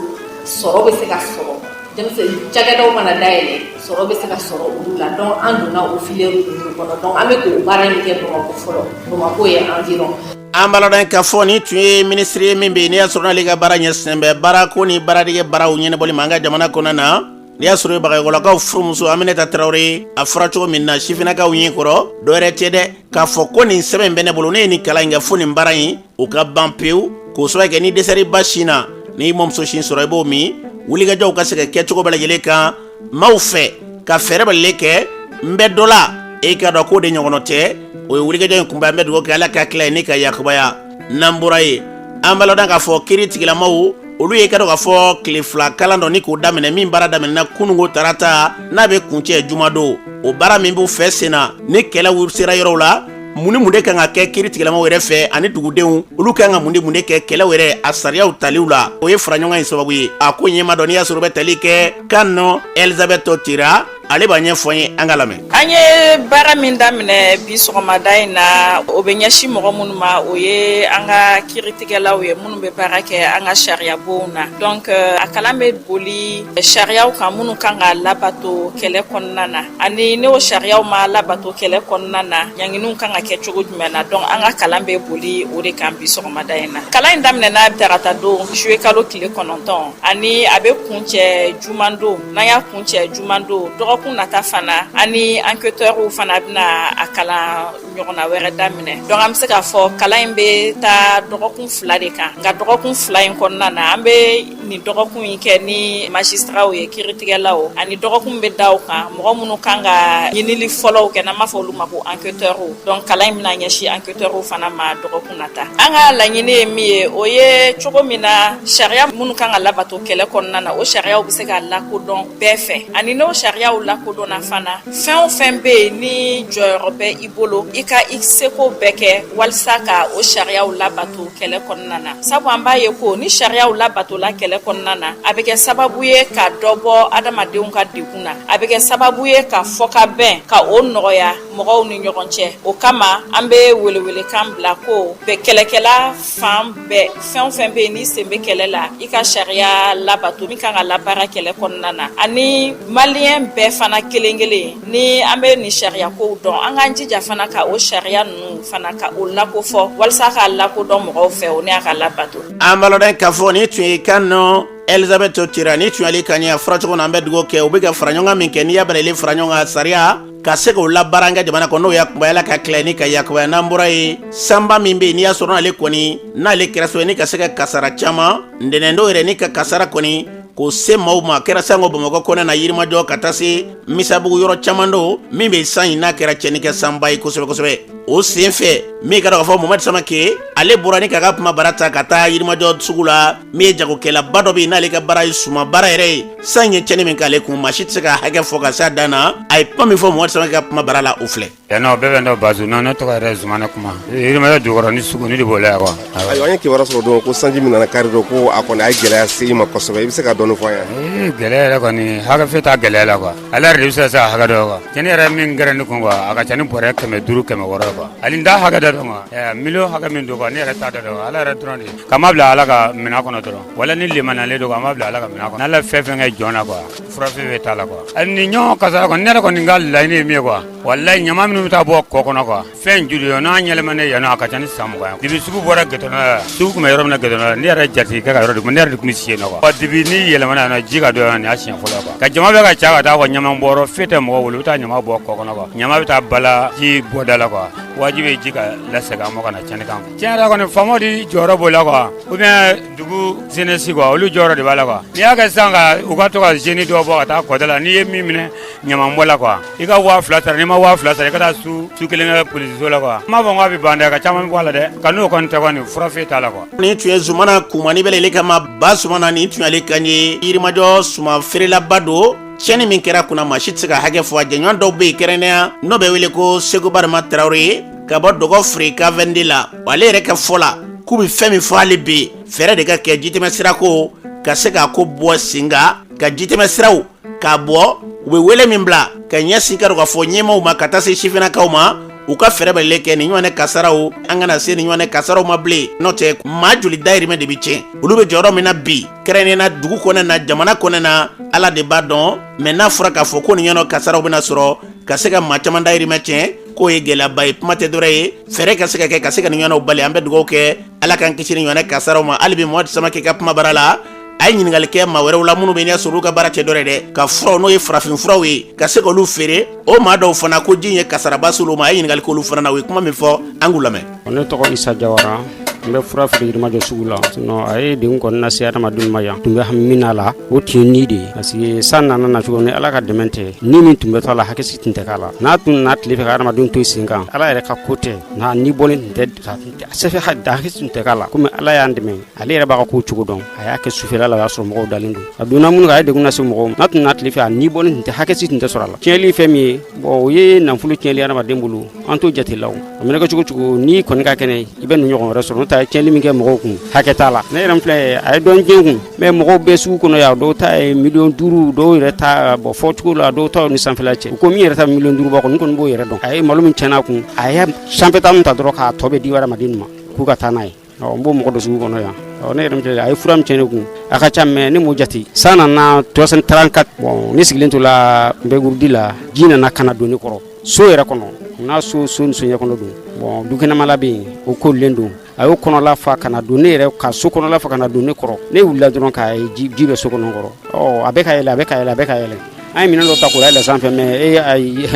sɔrɔ bɛ se ka sɔrɔ, denmisɛn cakɛdaw mana dayɛlɛ, sɔrɔ bɛ se ka sɔrɔ olu la. Donc an donna o filière ninnu kɔnɔ. Donc an bɛ k'o baara in kɛ Bamakɔ fɔlɔ, Bamakɔ ye environ. An b'a ladɔn k'a fɔ nin tun ye minisiri ye min bɛ yen, n'i y'a sɔrɔ n'ale ka baara ɲɛsinnen bɛ baarako ni baaradege baaraw ɲɛnabɔli ma an ka jamana kɔnɔna na, n'i y'a sɔrɔ Bagayɔgɔlakaw furumuso Aminata Tarawele. A fɔra cogo min na sifinnakaw ɲɛ kɔrɔ, dɔwɛrɛ tɛ dɛ, k'a fɔ ko nin sɛbɛn in bɛ ne bolo, ne ye nin kalan in kɛ, fo nin baara in o ka ban pewu, k'o sababu kɛ ni dɛsɛri ba sin na, n'i mɔmuso sin sɔrɔ i b'o min. Wulikajɔw ka se ka kɛ cogo bɛɛ lajɛlen kan maaw fɛ ka fɛɛrɛ bɛɛ lajɛlen kɛ n bɛ dɔ la, e k'a dɔn k'o de ɲɔgɔnna tɛ. O ye wulikajɔ in kunba. An bɛ dugawu kɛ, Ala ka tila ye ni ka yakubaya. N'an bɔra yen, an b'a ladɔn k'a fɔ kiiri tigilamaw olu ye ka dɔn k'a fɔ tile 2 kalan dɔ ni k'o daminɛ, min baara daminɛna kununko tarata, n'a bɛ kuncɛ jumadon. O baara min b'u fɛ sen na, ni kɛlɛw sera yɔrɔw la, mun ni mun de kan ka kɛ kiiri tigilamaw yɛrɛ fɛ, ani dugudenw olu kan ka mun de mun de kɛ kɛlɛw yɛrɛ a sariyaw taliw la, o ye fara ɲɔgɔn in sababu ye. A ko ɲɛma dɔn, n'i y'a sɔrɔ bɛ tali kɛ kan nɔ, Elizabeth Tira, ale b'a ɲɛfɔ an ye, an ka lamɛn. An ye baara min daminɛ bi sɔgɔmada in na, o bɛ ɲɛsin mɔgɔ minnu ma, o ye an ka kiiritigɛlaw ye minnu bɛ baara kɛ an ka sariyabonw na. Donc a kalan bɛ boli sariyaw kan minnu kan ka labato kɛlɛ kɔnɔna na, ani n'o sariyaw ma labato kɛlɛ kɔnɔna na, ɲanginiw kan ka kɛ cogo jumɛn na. Donc an ka kalan bɛ boli o de kan bi sɔgɔmada in na. Kalan in daminɛna tarata don, juillet kalo tile 9, ani a bɛ kuncɛ jumadon. N'an y'a kuncɛ jumadon, dɔgɔkun nata fana, ani enquêteurs fana bɛna a kalan ɲɔgɔnna wɛrɛ daminɛ. Donc an bɛ se k'a fɔ kalan in bɛ taa dɔgɔkun 2 de kan. Nka dɔgɔkun 2 in kɔnɔna na, an bɛ nin dɔgɔkun in kɛ ni magistrats ye, kiiritigɛlaw, ani dɔgɔkun bɛ da o kan, mɔgɔ minnu kan ka ɲinili fɔlɔw kɛ, n'an b'a fɔ olu ma ko enquêteurs. Donc kalan in bɛna ɲɛsin enquêteurs fana ma dɔgɔkun nata. An ka laɲini ye min ye, o ye cogo min na sariya minnu kan ka labato kɛlɛ kɔnɔna na, o sariyaw bɛ se ka lakodɔn bɛɛ fɛ, ani n'o sariyaw lakodɔnna fana, fɛn o fɛn bɛ yen ni jɔyɔrɔ bɛ i bolo, i ka i seko bɛɛ kɛ walisa ka o sariyaw labato kɛlɛ kɔnɔna na. Sabu an b'a ye ko ni sariyaw labatola kɛlɛ kɔnɔna na, a bɛ kɛ sababu ye ka dɔ bɔ adamadenw ka degun na, a bɛ kɛ sababu ye ka fɔkabɛn ka o nɔgɔya mɔgɔw ni ɲɔgɔn cɛ. O kama, an bɛ welewelekan bila ko bɛɛ, kɛlɛkɛla fan bɛɛ, fɛn o fɛn bɛ yen n'i sen bɛ kɛlɛ la, i ka sariya labato min kan ka labaara kɛlɛ kɔnɔna na, ani maliyɛn bɛɛ fana kelen kelen, ni an bɛ nin sariya kow dɔn, an k'an jija fana ka o sariya ninnu fana ka o lakofɔ walasa k'a lakodɔn mɔgɔw fɛ, o ni a ka labato. An b'a ladɔn k'a fɔ nin tun ye kan nɔ Elizabeth Tira, ni tun y'ale kan ye. A fɔra cogo na, an bɛ dugawu kɛ u bɛ ka fara ɲɔgɔn kan min kɛ, n'i y'a bɛrɛ fara ɲɔgɔn kan, sariya ka se k'o labaara an ka jamana kɔnɔ, n'o yakubaya ka tila ni ka yakubaya. N'an bɔra yen, sanba min bɛ yen, n'i y'a sɔrɔ n'ale kɔni n'ale kɛra sababu ye ni ka se ka kasara caman ntɛnɛndon yɛrɛ ni ka kasara kɔni k'o se maaw ma, kɛra sango Bamakɔ kɔnɛ na, Yirimajɔ ka taa se Misabugu, yɔrɔ caman don min bɛ san in n'a kɛra cɛnni kɛ sanba ye kosɛbɛ kosɛbɛ. O sen fɛ, min ka k'a fɔ Mohamed Samake, ale bɔra ni k'a ka kuma bara ta ka taa Yirimajɔ sugu la, min ye jagokɛlaba dɔ bɛ yen n'ale ka baara ye suman baara yɛrɛ ye. San ye cɛnni min k'ale kun, maa si tɛ se ka hakɛ fɔ ka s'a dan na. A ye kuma min fɔ Mohamed Samake ka kuma bara la, o filɛ. Yan nɔ, bɛɛ bɛ n dɔn Bazu na, ne tɔgɔ yɛrɛ Zumana Kuma. Yirimajɔ jukɔrɔ ni sugu ni de b'o la yan quoi. Ayiwa, an ye kibaruya sɔrɔ don ko sanji min nana kari don, ko a kɔni a ye gɛlɛya se i ma kosɛbɛ. I bɛ se ka dɔɔni fɔ an ye? Ee, gɛlɛya yɛrɛ kɔni, hakɛ foyi t'a gɛlɛya la quoi. Ala yɛrɛ de bɛ se ka se a hakɛ dɔn quoi. Cɛnni yɛrɛ min kɛra ne kun quoi, a ka ca ni bɔrɛ 500, 600 quoi. Hali n t'a hakɛ dɔn quoi. Miliyɔn hakɛ min don quoi, ne yɛrɛ t'a dɔn. Ala yɛrɛ dɔrɔn de k'an ma bila Ala ka minɛn kɔnɔ dɔrɔn. Wala ni limaniyalen don, k'an ma bila Ala ka minɛn kɔnɔ. N'Ala ye fɛn fɛn kɛ jɔn na quoi, fura foyi bɛ t'a la quoi. Hali ni ɲɔgɔn kasara kɔni, ne yɛrɛ kɔni ka laɲini ye min ye quoi, walayi, ɲama minnu bɛ taa bɔ kɔ kɔnɔ quoi, fɛn joli ye n'a ɲɛlɛmana yan nɔ, a ka ca ni san 20 ye. Depuis sugu bɔra goudron la, sugu tun bɛ yɔrɔ min na goudron la, ne yɛrɛ jatigikɛ ka yɔrɔ de kun, ne yɛrɛ de tun bɛ si yen nɔ quoi. Depuis ni yɛlɛmana yan nɔ, ji ka don yan, nin y'a siɲɛ fɔlɔ quoi. Ka jama bɛ ka ca ka taa quoi, ɲama bɔyɔrɔ foyi tɛ mɔgɔw bolo, u bɛ taa ɲama bɔ kɔ kɔnɔ quoi. Ɲama bɛ taa bala ji bɔda la quoi. Wajibi ye ji ka lasegin an ma ka na tiɲɛni kan. Tiɲɛ yɛrɛ kɔni, faamaw de jɔyɔrɔ b'o la quoi, ou bien dugu jeunesse quoi, olu jɔyɔrɔ de b'a la quoi. N'i y'a kɛ sisan ka u ka to ka jeunes dɔw bɔ ka taa kɔda la, n'i ye min minɛ ɲamanbɔ la quoi, i ka 2000 sara. N'i ma 2000 sara, i ka taa su kelen kɛ polisiso la quoi. N m'a fɔ k'a bɛ ban dɛ, ka caman bɔ a la dɛ, ka n'o kɔni tɛ kɔni, fura foyi t'a la quoi. Nin tun ye Zumana Kumani bɛ ale kama ba Sumana, nin tun y'ale kan ye. Yirimajɔ suman feerelaba don. Tiɲɛni min kɛra kunna, maa si tɛ se ka hakɛ fɔ. A jɛɲɔgɔn dɔw bɛ yen, kɛrɛnkɛrɛnnenya n'o bɛ wele ko Segu Barima Tarawele ye ka bɔ Dɔgɔ Fere K22 la. Ale yɛrɛ ka fɔ la, k'u bɛ fɛn min fɔ, hali bi fɛɛrɛ de ka kɛ jitɛmɛ sira ko ka se k'a ko bɔ sen kan, ka jitɛmɛ siraw k'a bɔ. U bɛ wele min bila ka ɲɛsin ka ka fɔ ɲɛmaaw ma, ka taa se sifinnakaw ma, u ka fɛɛrɛ bɛɛ kɛ nin ɲɔgɔn kasaraw, an kana se nin ɲɔgɔn kasaraw ma bilen. N'o tɛ, maa joli dayirimɛ de bɛ tiɲɛ? Olu bɛ jɔyɔrɔ min na bi, kɛrɛnkɛrɛnnenya na dugu kɔnɔ na, jamana kɔnɔ na, Ala de b'a dɔn. Mais n'a fɔra k'a fɔ ko nin ɲɔgɔn kasaraw bɛna sɔrɔ ka se ka maa caman dayirimɛ tiɲɛ, k'o ye gɛlɛyaba ye. Kuma tɛ dɔrɔn ye, fɛɛrɛ ka se ka kɛ ka se ka nin ɲɔgɔnnaw bali. An bɛ dugawu kɛ, Ala k'an kisi nin ɲɔgɔn kasaraw ma. Hali bi, Mohamed Samake ka kuma bara la, a ye ɲininkali kɛ maa wɛrɛw la minnu bɛ ɲɛ sɔrɔ, olu ka baara tɛ dɔrɔn dɛ ka furaw, n'o ye farafin furaw ye, ka se k'olu feere. O maa dɔw fana ko ji ye kasaraba s'olu ma. A ye ɲininkali k'olu fana na, u ye kuma min fɔ, an k'u lamɛn. Ne tɔgɔ Isa Jawara, n bɛ fura feere Yirimajɔ sugu la. Sinon, a ye degun kɔni lase adamadenw ma yan. Tun bɛ hami min na la, o tun ye ni de ye, parce que san nana na cogo ni Ala ka dɛmɛ tɛ, ni min tun bɛ to a la, hakɛ si tun tɛ k'a la. N'a tun nana tile fɛ ka adamadenw to sen kan, Ala yɛrɛ ka ko tɛ n'a ni bɔlen tun tɛ a sɛfɛ, hakɛ tun tɛ k'a la. Komi Ala y'an dɛmɛ, ale yɛrɛ b'a ka ko cogo dɔn, a y'a kɛ sufɛla la, o y'a sɔrɔ mɔgɔw dalen don. A donna minnu kan, a ye degun lase mɔgɔw ma. N'a tun nana tile fɛ, a ni bɔlen tun tɛ, hakɛ si tun tɛ sɔrɔ a la. Tiɲɛli fɛn min ye, bon, o ye nafolo tiɲɛli adamaden bolo, an t'o jate la. O a mana kɛ cogo cogo, n'i kɔni ka kɛnɛ, i bɛ nin ɲɔgɔn wɛrɛ sɔrɔ. N'o tɛ, a ye tiɲɛli min kɛ mɔgɔw kun, hakɛ t'a la. Ne yɛrɛ filɛ, a ye dɔn tiɲɛ kun, mais mɔgɔw bɛ sugu kɔnɔ yan, dɔw ta ye 5 miliyɔn, dɔw yɛrɛ ta bɔn fɔ cogo la, dɔw ta ni sanfɛla cɛ. U ko min yɛrɛ ta 5 miliyɔn bɔ kɔni, kɔni b'o yɛrɛ dɔn. A ye malo min tiɲɛna kun, a ye sanfɛta min ta dɔrɔn, k'a tɔ bɛ di adamaden ma k'u ka taa n'a ye. N b'o mɔgɔ dɔ sugu kɔnɔ yan. Ne yɛrɛ filɛ, a ye fura min tiɲɛ ne kun, a ka ca, mais ne m'o jate. San nana 334, bon, ne sigilen to la, n bɛ wurudi la, ji nana ka na don ne kɔrɔ so yɛrɛ kɔnɔ. N'a so so ni soɲɛ kɔnɔ don, bon, dukɛnɛmala bɛ yen, o kolilen don. A y'o kɔnɔla fa ka na don ne yɛrɛ ka so kɔnɔla fa ka na don ne kɔrɔ. Ne wulila dɔrɔn k'a ye ji bɛ so kɔnɔ kɔrɔ. Ɔ, a bɛ ka yɛlɛ, a bɛ ka yɛlɛ, a bɛ ka yɛlɛ. An ye minɛn dɔ ta k'o yɛlɛ sanfɛ, mais e ayi,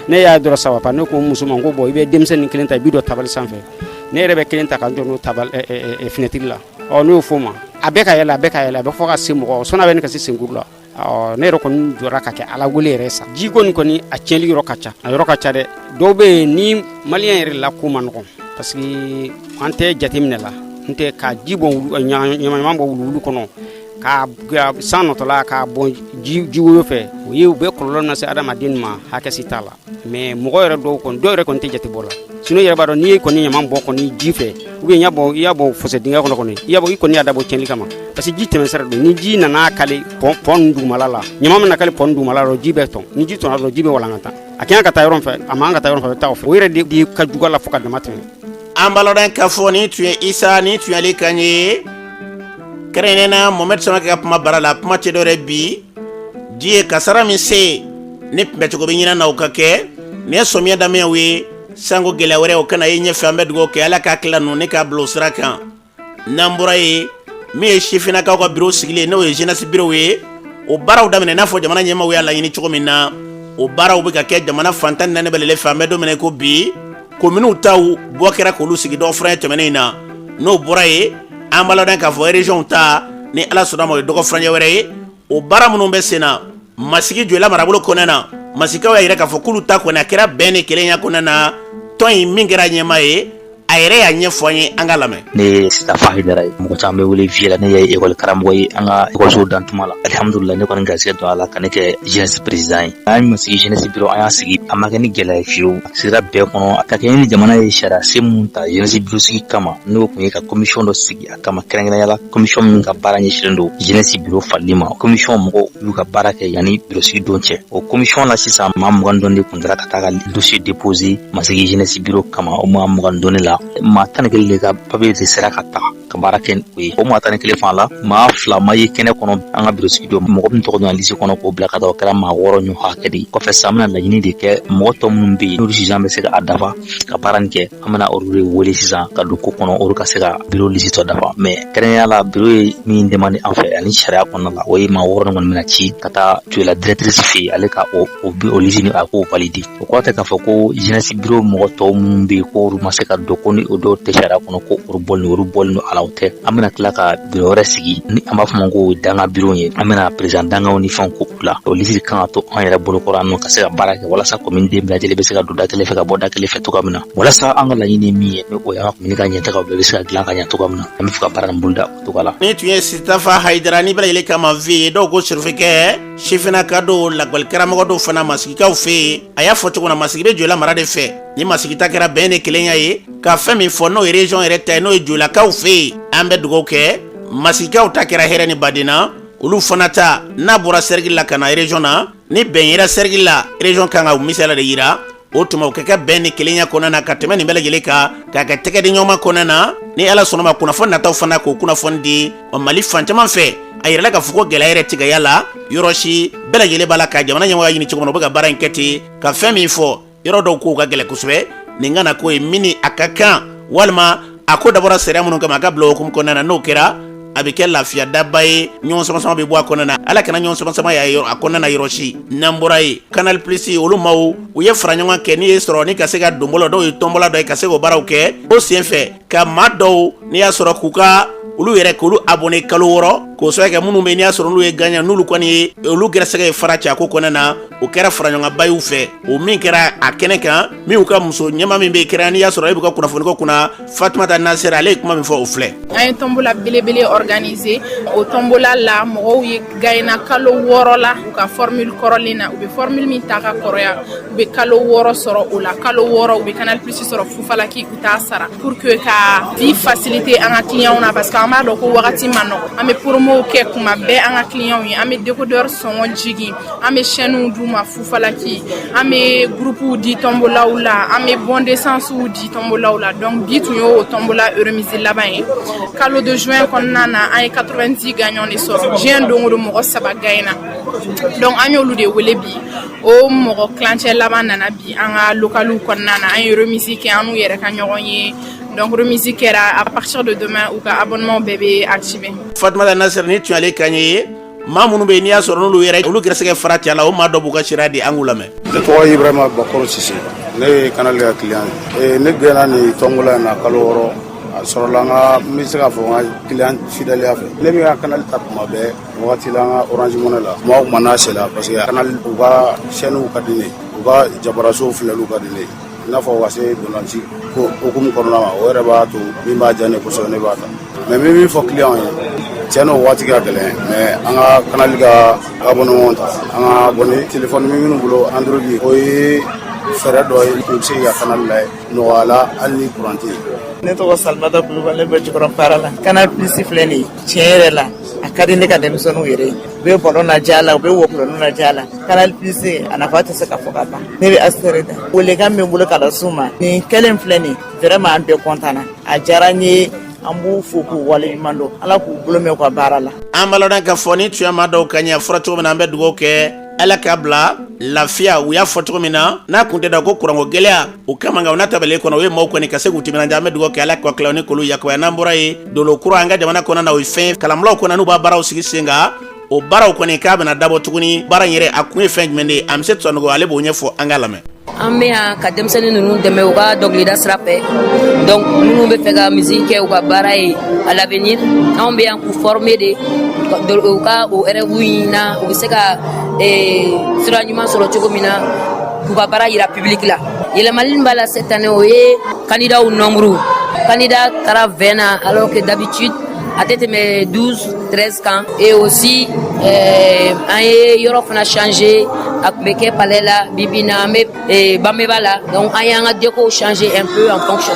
ne y'a dɔrɔn ça va pas. Ne ko n muso ma ko bon, i bɛ denmisɛnnin kelen ta, i b'i dɔ tabali sanfɛ, ne yɛrɛ bɛ kelen ta ka n jɔ n'o tabali fenêtre la. Ɔ, ne y'o fɔ o ma, a bɛ ka yɛlɛ, a bɛ ka yɛlɛ, a bɛ fɔ ka se mɔgɔ sɔnni a bɛ ne ka se senkuru la. Ɔ, ne yɛrɛ kɔni jɔra ka kɛ Ala wele yɛrɛ sa. Ji ko nin kɔni, a tiɲɛli yɔrɔ ka ca, a yɔrɔ ka ca dɛ. Dɔw bɛ yen ni maliyɛn yɛrɛ la, ko man nɔgɔn, parce que an tɛ jateminɛ la. N tɛ ka ji bɔn, ɲama bɔ wuluwulu kɔnɔ ka san nɔtɔla k'a bɔn jiwoyo fɛ, o ye u bɛ kɔlɔlɔ lase adamaden ma, hakɛ si t'a la. Mais mɔgɔ yɛrɛ dɔw kɔni, dɔw yɛrɛ kɔni tɛ jate bɔ la. Sinon i yɛrɛ b'a dɔn, n'i ye kɔni ɲaman bɔ kɔni ji fɛ, ou bien i y'a bɔ, i y'a bɔ fossé dingɛ kɔnɔ kɔni, i y'a bɔ, i kɔni y'a dabɔ tiɲɛni kama, parce que ji tɛmɛ sira don. Ni ji nana kale pont ninnu dugumala la, ɲaman mana kale pont dugumala la, ji bɛ tɔn. Ni ji tɔnna dɔrɔn, ji bɛ walankata. A kan ka taa yɔrɔ fɛ, a man ka taa yɔrɔ fɛ, a bɛ taa o fɛ. O yɛrɛ de ka jugu a la fo ka dama tɛmɛ. An b'a ladɔn k'a fɔ nin tun ye Isa, nin tun y'ale kan ye, kɛrɛnkɛrɛnnenya na Mohamed Samake ka kuma bara la. Kuma tɛ dɔwɛrɛ bi, ji ye kasara min se ni kunbɛcogo bɛ ɲinan na, o ka kɛ. Nin ye sɔmiya daminɛw ye, sanko gɛlɛya wɛrɛ o kana ye ɲɛfɛ. An bɛ dugawu kɛ, Ala k'a tila ninnu ne k'a bila o sira kan. N'an bɔra yen, min ye sifinnakaw ka biro sigilen, n'o ye jeunesse bureau ye, o baaraw daminɛ n'a fɔ jamana ɲɛmaaw y'a laɲini cogo min na, o baaraw bɛ ka kɛ jamana fan 14 bɛɛ lajɛlen fɛ. An bɛ don min na ko bi, kominiw taw bɔ kɛra k'olu sigi dɔgɔ furancɛ tɛmɛnen in na. N'o bɔra yen, an b'a ladɔn k'a fɔ région ta, ni Ala sɔnna ma, o ye dɔgɔ furancɛ wɛrɛ ye. O baara minnu bɛ sen na Masigi Joyila marabolo kɔnɔna na, Masikaw y'a yira k'a fɔ k'olu ta kɔni a kɛra bɛn ni kelenya kɔnɔna na. Tɔn in min kɛra ɲɛmaa ye, a yɛrɛ y'a ɲɛfɔ an ye, an ka lamɛn. Ne ye Sitafa Hayidara ye, mɔgɔ caman bɛ wele Vieux la. Ne ye ekɔli karamɔgɔ ye an ka ekɔliso dantuma la. Alihamudulila, ne kɔni garisɛgɛ don a la ka ne kɛ jeunesse président ye. An ye Masigi jeunesse bureau, an y'a sigi, a ma kɛ ni gɛlɛya ye fiyewu, a sigira bɛɛ kɔnɔ ka kɛɲɛ ni jamana ye sariya sen mun ta jeunesse bureau sigi kama, n'o tun ye ka commission dɔ sigi a kama, kɛrɛnkɛrɛnya la commission min ka baara ɲɛsinnen don jeunesse bureau falili ma. Commission mɔgɔw y'u ka baara kɛ yanni bureau sigi don cɛ. O commission la sisan, maa 20 dɔɔni de tun taara ka taa ka dossier déposer Masigi jeunesse bureau kama. O maa 20 dɔɔni la, maa 11 de ka papier de sera ka ta ka baara kɛ o ye. O maa 11 fana la, maa fila ma ye kɛnɛ kɔnɔ an ka bureau sigi don. Mɔgɔ min tɔgɔ donna liste kɔnɔ k'o bila ka taa, o kɛra maa wɔɔrɔ ɲɔgɔn hakɛ de ye. Kɔfɛ sisan, an bɛna laɲini de kɛ, mɔgɔ tɔ minnu bɛ yen n'olu sisan bɛ se ka a dafa ka baara nin kɛ, an bɛna olu de wele sisan ka don ko kɔnɔ, olu ka se ka bureau liste tɔ dafa. Mais kɛrɛnkɛrɛnnenya la, bureau ye min demande an fɛ ani sariya kɔnɔna la, o ye maa wɔɔrɔ kɔni bɛna ci ka taa Joyila directrice fɛ yen, ale ka o liste ni a k'o valider. O kɔrɔ tɛ k'a fɔ ko jeunesse bureau mɔgɔ tɔw minnu bɛ yen ko olu ma se ka don, ko ni o dɔw tɛ sariya kɔnɔ, ko olu bɔlen don a la, o tɛ. An bɛna tila ka bureau wɛrɛ sigi ni an b'a fɔ ma ko danga bureau ye. An bɛna président dangaw ni fɛnw ko la. O liste kan ka to an yɛrɛ bolokɔrɔ yan nɔ ka se ka baara kɛ, walasa commune den bɛɛ lajɛlen bɛ se ka don da kelen fɛ ka bɔ da kelen fɛ cogoya min na, walasa an ka laɲini ye min ye, ni o y'an ka commune ka ɲɛtagaw bɛɛ bɛ se ka dilan ka ɲɛ cogoya min na. An bɛ fɛ ka baara nin boloda o cogoya la. Ni tun ye Sitafa Hayidara ni bɛɛ lajɛlen kama Vieux ye, dɔw ko sirifikɛ, sifinnaka don, lakɔli karamɔgɔ dɔw fana Masigikaw fɛ yen. A y'a fɔ cogo na, Masigi bɛ Joyila mara de fɛ. Ni Masigi ta kɛra bɛn ni kelenya ye, ka fɛn min fɔ, n'o ye région yɛrɛ ta ye, n'o ye Joyilakaw fɛ yen, an bɛ dugawu kɛ, Masigikaw ta kɛra hɛrɛ ni baden na. Olu fana ta n'a bɔra cercle la ka na région na, ni bɛn yera cercle la, région kan ka misaliya de yira. O tuma o ka kɛ bɛn ni kelenya kɔnɔna na ka tɛmɛ nin bɛɛ lajɛlen kan, k'a kɛ tɛgɛ di ɲɔgɔn ma kɔnɔna na. Ni Ala sɔnna ma, kunnafoni nataw fana k'o kunnafoni di Mali fan caman fɛ. A yirala k'a fɔ ko gɛlɛya yɛrɛ tɛ ka y'a la yɔrɔ si, bɛɛ lajɛlen b'a la ka jamana ɲɛmɔgɔ ɲini cogo min na, u bɛ ka baara in kɛ ten. Ka fɛn min fɔ, yɔrɔ dɔw kow ka gɛlɛn kosɛbɛ, nin kana ko ye min ni a ka kan, walima a ko dabɔra sariya minnu kama, a ka bila o hukumu kɔnɔna na. N'o kɛra, a bɛ kɛ lafiya daba ye, ɲɔgɔn sama-sama bɛ bɔ a kɔnɔna na. Ala kana ɲɔgɔn sama-sama y'a yɔrɔ a kɔnɔna na yɔrɔ si. N'an bɔra yen, Canal Plus, olu maaw u ye fara ɲɔgɔn kɛ n'i ye sɔrɔ ni ka se ka donbolo dɔw ye, tɔnbɔla dɔ ye, ka se k'o baaraw kɛ. O sen fɛ, ka maa dɔw n'i y'a sɔrɔ k'u ka olu yɛrɛ k'olu abonné kalo 6, k'o sababu kɛ minnu bɛ n'i y'a sɔrɔ n'olu ye gagnant, n'olu kɔni ye olu gɛrɛsɛgɛ ye fara cɛ a ko kɔnɔna na. O kɛra fara ɲɔgɔnba y'u fɛ. O min kɛra a kɛnɛ kan, min y'u ka muso ɲɛma min bɛ kɛra n'i y'a sɔrɔ e bɛ ka kunnafoniko kunna, Fatumata Nasir, ale ye kuma min fɔ, o filɛ. An ye tombola belebele organiser. O tombola la, mɔgɔw ye gagné kalo 6 la u ka formule kɔrɔlen na. U bɛ formule min ta ka kɔrɔya, u bɛ kalo 6 sɔrɔ o la. Kalo 6, u bɛ Canal Plus sɔrɔ fufalaki, u t'a sara, pour que ka vie faciliter an ka clients na, parce que an b'a dɔn ko wagati ma nɔgɔ. An bɛ promo kɛ kuma bɛɛ an ka clients ye, an bɛ décodeur sɔngɔ jigin, an bɛ chaînes d'u ma fufalaki, an bɛ groupe di tombolaw la, an bɛ bon d'essence di tombolaw la. Donc bi tun y'o tombola remise laban ye. Kalo de juin kɔnɔna na, an ye 90 gagnants de sɔrɔ. Diɲɛ don o don, mɔgɔ saba gagné. Donc an y'olu de wele bi. O mɔgɔ kilancɛ laban nana bi an ka localiw kɔnɔna na. An ye remise kɛ, an n'u yɛrɛ ka ɲɔgɔn ye. Donc remise kɛra. À partir de demain, u ka abonnement bɛɛ bɛ activé. Fatumata Nasir, ni tun y'ale kan ye. Maa minnu bɛ yen n'i y'a sɔrɔ n'olu yɛrɛ olu gɛrɛsɛgɛ fara cɛ la, o maa dɔ b'u ka sariya di, an k'u lamɛn. Ne tɔgɔ ye Ibrahima Bakɔrɔ Sise, ne ye Canal ka client ye. Ne gɛnna nin tombola in na kalo 6. A sɔrɔla n ka, n bɛ se k'a fɔ n ka client fidèle fɛ. Ne bɛ ka Canal ta kuma bɛɛ wagati la, n ka Orange Money la, kuma o kuma n'a sera, parce que Canal u ka chaîne ka di ne ye, u ka jabarasow filɛliw ka di ne ye, i n'a fɔ ka se dolanci ko hukumu kɔnɔna ma. O yɛrɛ b'a to min b'a diya ne kosɛbɛ, ne b'a ta. Mais n bɛ min fɔ client ye, tiɲɛ na, o waati ka gɛlɛn, mais an ka Canal ka abonnement ta, an ka abonné téléphone bɛ minnu bolo, Android, o ye Fɛɛrɛ dɔ ye, i bɛ se k'i ka canal lajɛ nɔgɔya la hali ni courant tɛ yen. Ne tɔgɔ Salimata Kulubali, ne bɛ Jikɔrɔni la. Canal Plus filɛ nin ye, tiɲɛ yɛrɛ la, a ka di ne ka denmisɛnninw yɛrɛ ye. U bɛ ballon lajɛ a la, u bɛ wɔkulɔninw lajɛ a la. Canal Plus, a nafa tɛ se ka fɔ ka ban. Ne bɛ assuré da. Welekan min bɛ n bolo ka las'u ma, nin kɛlen filɛ nin, vraiment an bɛɛ content na. A diyara n ye, an b'u fo k'u waleɲuman dɔn. Ala k'u bolo mɛn u ka baara la. An b'a lɔn k'a fɔ ni tun ye maa dɔw ka ɲɛ fɔra cogo min na, an bɛ dugawu kɛ, Ala k'a bila lafiya. U y'a fɔ cogo min na, n'a kun tɛ da ko kuranko gɛlɛya o kama, nka u n'a tabalen kɔnɔ, u ye maaw kɔni ka se k'u timinandiya. An bɛ dugawu kɛ, Ala ka tila ni k'olu yakubaya. N'an bɔra yen, dolo kura an ka jamana kɔnɔ na, o ye fɛn kalanbulaw kɔnɔ, n'u b'a baaraw sigi sen kan, o baaraw kɔni k'a bɛna dabɔ tuguni. Baara in yɛrɛ, a kun ye fɛn jumɛn de ye? Amisɛtu Sanogo, ale b'o ɲɛfɔ, an k'a lamɛn. An bɛ yan ka denmisɛnnin ninnu dɛmɛ u ka dɔnkilida sira fɛ. Donc minnu bɛ fɛ ka musique kɛ u ka baara ye à l'avenir, anw bɛ yan k'u former de, u ka o rêve in na, u bɛ se ka sira ɲuman sɔrɔ cogo min na k'u ka baara yira public la. Yɛlɛmali min b'a la cette année, o ye candidat nombre. Candidat taara 20 na, alors que d'habitude a tɛ tɛmɛ 12, 13 kan. Et aussi an ye yɔrɔ fana changer. A tun bɛ kɛ palais la, bi bi in na an bɛ Bameba la. Donc an y'an ka déco changer un peu en fonction.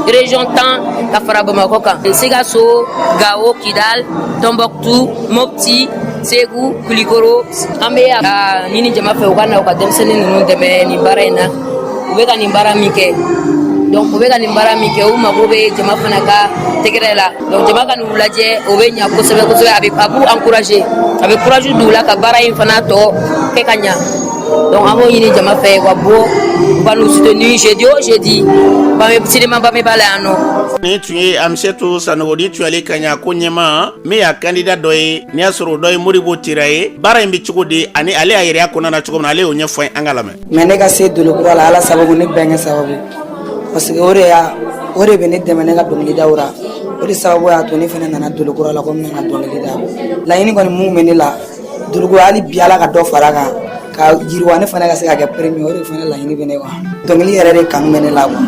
Région 10 ka fara Bamakɔ kan: Sikaso, Gao, Kidal, Tombouctou, Mopti, Segu, Kulikoro. An bɛ a ɲini jama fɛ u ka na u ka denmisɛnnin ninnu dɛmɛ nin baara in na. U bɛ ka nin baara min kɛ, donc u bɛ ka nin baara min kɛ, u mago bɛ jama fana ka tɛgɛrɛ la. Donc jama ka n'u lajɛ, o bɛ ɲa kosɛbɛ kosɛbɛ. A b'u encourager, a bɛ courage d'u la ka baara in fana tɔ kɛ ka ɲa. Donc an b'o ɲini jama fɛ ka bɔ, u ka n'u soutenir jeudi o jeudi, Bame cinéma Bameba la yan nɔ. Nin tun ye Amisɛtu Sanogo, ni tun y'ale ka ɲa ko ɲɛma min y'a candidat dɔ ye. N'i y'a sɔrɔ o dɔ ye Modibo Tera ye, baara in bɛ cogo di ani ale y'a yɛrɛ kɔnɔna na cogo min na, ale y'o ɲɛfɔ, an ka lamɛn. Mais ne ka se Dolokura la, Ala sababu, ne bɛnkɛ sababu, parce que o de y'a o de bɛ ne dɛmɛ ne ka dɔnkilidaw ra. O de sababu y'a to ne fana nana Dolokura la ko n bɛna dɔnkili da. Laɲini kɔni mun bɛ ne la Dolokura, hali bi Ala ka dɔ fara kan ka yiriwa, ne fana ka se ka kɛ premier, o de fana laɲini bɛ ne kan. Dɔnkili yɛrɛ de kanu bɛ ne la quoi.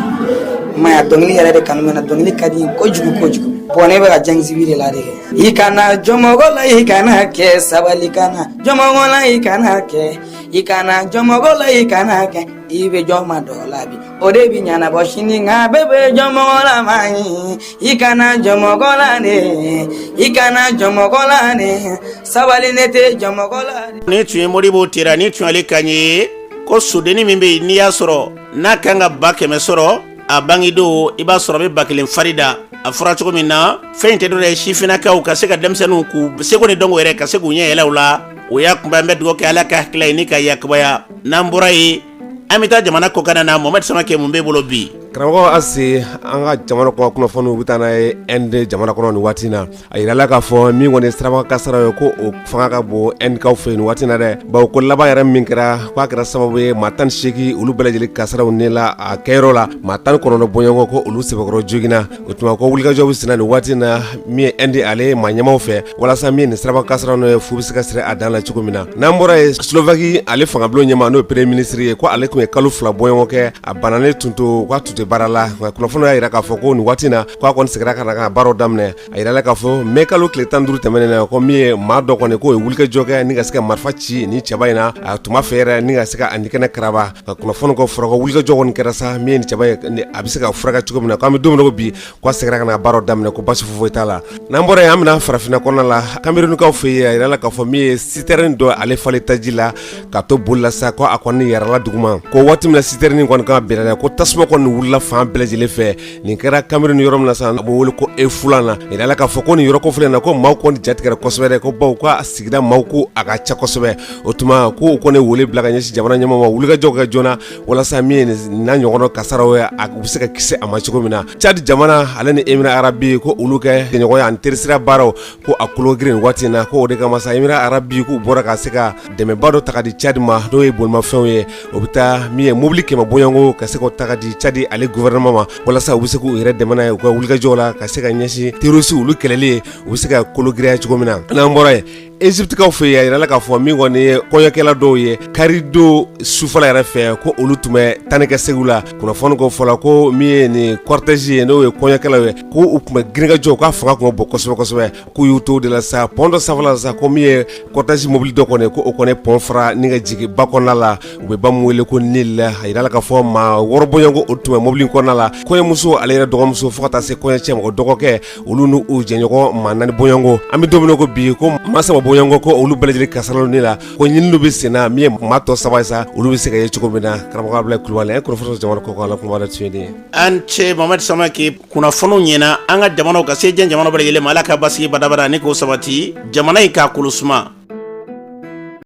Ma ya, dɔnkili yɛrɛ de kanu bɛ ne na. Dɔnkili ka di n ye kojugu kojugu. Bon, ne bɛ ka jɛngisibi de la de kɛ. I kana jɔmɔgɔ la, i kana kɛ, sabali, kana jɔmɔgɔ la, i kana kɛ, i kana jɔmɔgɔ la, i kana kɛ. I bɛ jɔ ma dɔ la bi, o de bɛ ɲɛnabɔ sini, nka bɛɛ bɛ jɔmɔgɔ la maa ye. I kana jɔmɔgɔ la de, i kana jɔmɔgɔ la de, sabali, ne tɛ jɔmɔgɔ la. Ni tun ye Modibo Tera, ni tun y'ale kan ye ko sodennin min bɛ yen, n'i y'a sɔrɔ n'a kan ka 100 000 sɔrɔ a bangedon, i b'a sɔrɔ a bɛ 1000 fari da. A fɔra cogo min na, fɛn in tɛ dɔ ye, sifinnakaw ka se ka denmisɛnninw k'u seko ni dɔnko yɛrɛ ka se k'u ɲɛ yɛlɛ u la, o y'a kunba. An bɛ dugawu kɛ, Ala ka hakilila ye ni ka yakubaya. N'an bɔra yen, an bɛ taa jamana kɔkan na. Mohamed Samakɛ, mun b'e bolo bi? Karamɔgɔ Ase, an ka jamana kɔkan kunnafoniw bɛ taa n'a ye Inde jamana kɔnɔ nin waati in na. A yirala k'a fɔ min kɔni siraba kasara ye, ko o fanga ka bon Indekaw fɛ yen nin waati in na dɛ, bawo ko laban yɛrɛ min kɛra, k'a kɛra sababu ye maa 18, olu bɛɛ lajɛlen kasaraw ne la a kɛyɔrɔ la, maa 19 bɔɲɔgɔn ko olu sɛbɛkɔrɔ joginna. O tuma ko wulikajɔ bɛ senna nin waati in na min ye Inde ale maa ɲɛmaw fɛ, walasa min ye nin siraba kasara n'o ye, fu bɛ se ka siri a dan la cogo min na. N'an bɔra yen, Slovaquie ale fangabulon ɲɛmaa, n'o ye premier ministre ye, ko ale tun ye kalo 2 bɔɲɔgɔn kɛ a bananen tun to, k'a tun tɛ baara la, nka kunnafoni y'a jira k'a fɔ ko nin waati in na, k'a kɔni seginna ka na ka baaraw daminɛ. A yirala k'a fɔ mai kalo tile 15 tɛmɛnen na, ko min ye maa dɔ kɔni k'o ye wulikajɔ kɛ ni ka se ka marifa ci ni cɛba in na, a tun b'a fɛ yɛrɛ ni ka se ka a ni kɛnɛ karaba. Ka kunnafoni ko fɔra ko wulikajɔ kɔni kɛra sa, min ye nin cɛba ye, a bɛ se ka furakɛ cogo min na, k'an bɛ don min na ko bi, k'a seginna ka na baaraw daminɛ, ko basi foyi t'a la. N'an bɔra yen, an bɛna farafinna kɔnɔna la, Kamerunkaw fɛ yen. A yirala k'a fɔ min ye citerne dɔ ale falen taji la ka to boli la sa, ko a kɔni yɛrɛla duguma, ko waati min na citerne kɔni ka binna, ko tasuma kɔni wulila fan bɛɛ lajɛlen fɛ. Nin kɛra Cameroun yɔrɔ min na sa, a b'o wele ko Efoulan na. A yirala k'a fɔ ko nin yɔrɔ kofɔlen na, ko maaw kɔni jatigɛra kosɛbɛ dɛ, ko bawo ko sigida maaw ko a ka ca kosɛbɛ. O tuma ko u kɔni wele bila ka ɲɛsin jamana ɲɛmaa ma, wulikajɔ kɛ joona, walasa min ye nin n'a ɲɔgɔnna kasaraw ye, a u bɛ se ka kisi a ma cogo min na. Tchad jamana ale ni Émirats arabes, ko olu kɛ ɲɔgɔnya ani terisira baaraw, ko a kolo girin waati in na. Ko o de kama sa, Émirats arabes k'u bɔra ka se ka dɛmɛba dɔ ta ka di Tchad ma, n'o ye bolimafɛnw ye. O bɛ taa min ye mobili 100 bɔɲɔgɔnko, ka se k'o ta ka di Tchad ale ale gouvernement ma walasa u bɛ se k'u yɛrɛ dɛmɛ n'a ye u ka wulikajɔw la ka se ka ɲɛsin terroriste olu kɛlɛli ye, u bɛ se ka kolo giriya cogo min na. N'an bɔra yen, Egyptekaw fɛ yen, a yirala k'a fɔ min kɔni ye kɔɲɔkɛla dɔw ye, karidon sufɛla yɛrɛ fɛ, ko olu tun bɛ taa ni ka seginw la. Kunnafoni ko fɔla ko min ye nin cortège ye, n'o ye kɔɲɔkɛlaw ye, ko u tun bɛ girinkajɔ, k'a fanga tun ka bon kosɛbɛ kosɛbɛ, k'u y'u to de la sa, pont dɔ sanfɛla la sa, ko min ye cortège mobili dɔ kɔni, ko o kɔni pont fara ni ka jigin ba kɔnɔna la, u bɛ ba min wele ko Nil. A yirala k'a fɔ maa 6 bɔɲɔgɔnko o tun bɛ mobili kɔnɔna la, kɔɲɔmuso ale yɛrɛ dɔgɔmuso, fo ka taa se kɔɲɔcɛ mɔgɔ dɔgɔkɛ, olu n'u jɛɲɔgɔn maa 4 bɔɲɔgɔnko. An bɛ don min na ko bi, ko maa 3 bɔɲɔgɔnko, ko olu bɛɛ lajɛlen kasara ni la, ko ɲininiw bɛ sen na, min ye maa tɔ 3 ye sa, olu bɛ se ka ye cogo min na. Karamɔgɔ Abulayi Kulubali, an ye kunnafoni sɔrɔ jamana kɔkan la, kuma tun ye nin ye. An ce Mamadu Samake. Kunnafoniw ɲɛna an ka jamanaw ka se diɲɛ jamana bɛɛ lajɛlen ma. Ala ka basigi badabada ni k'o sabati jamana in k'a kolo suma.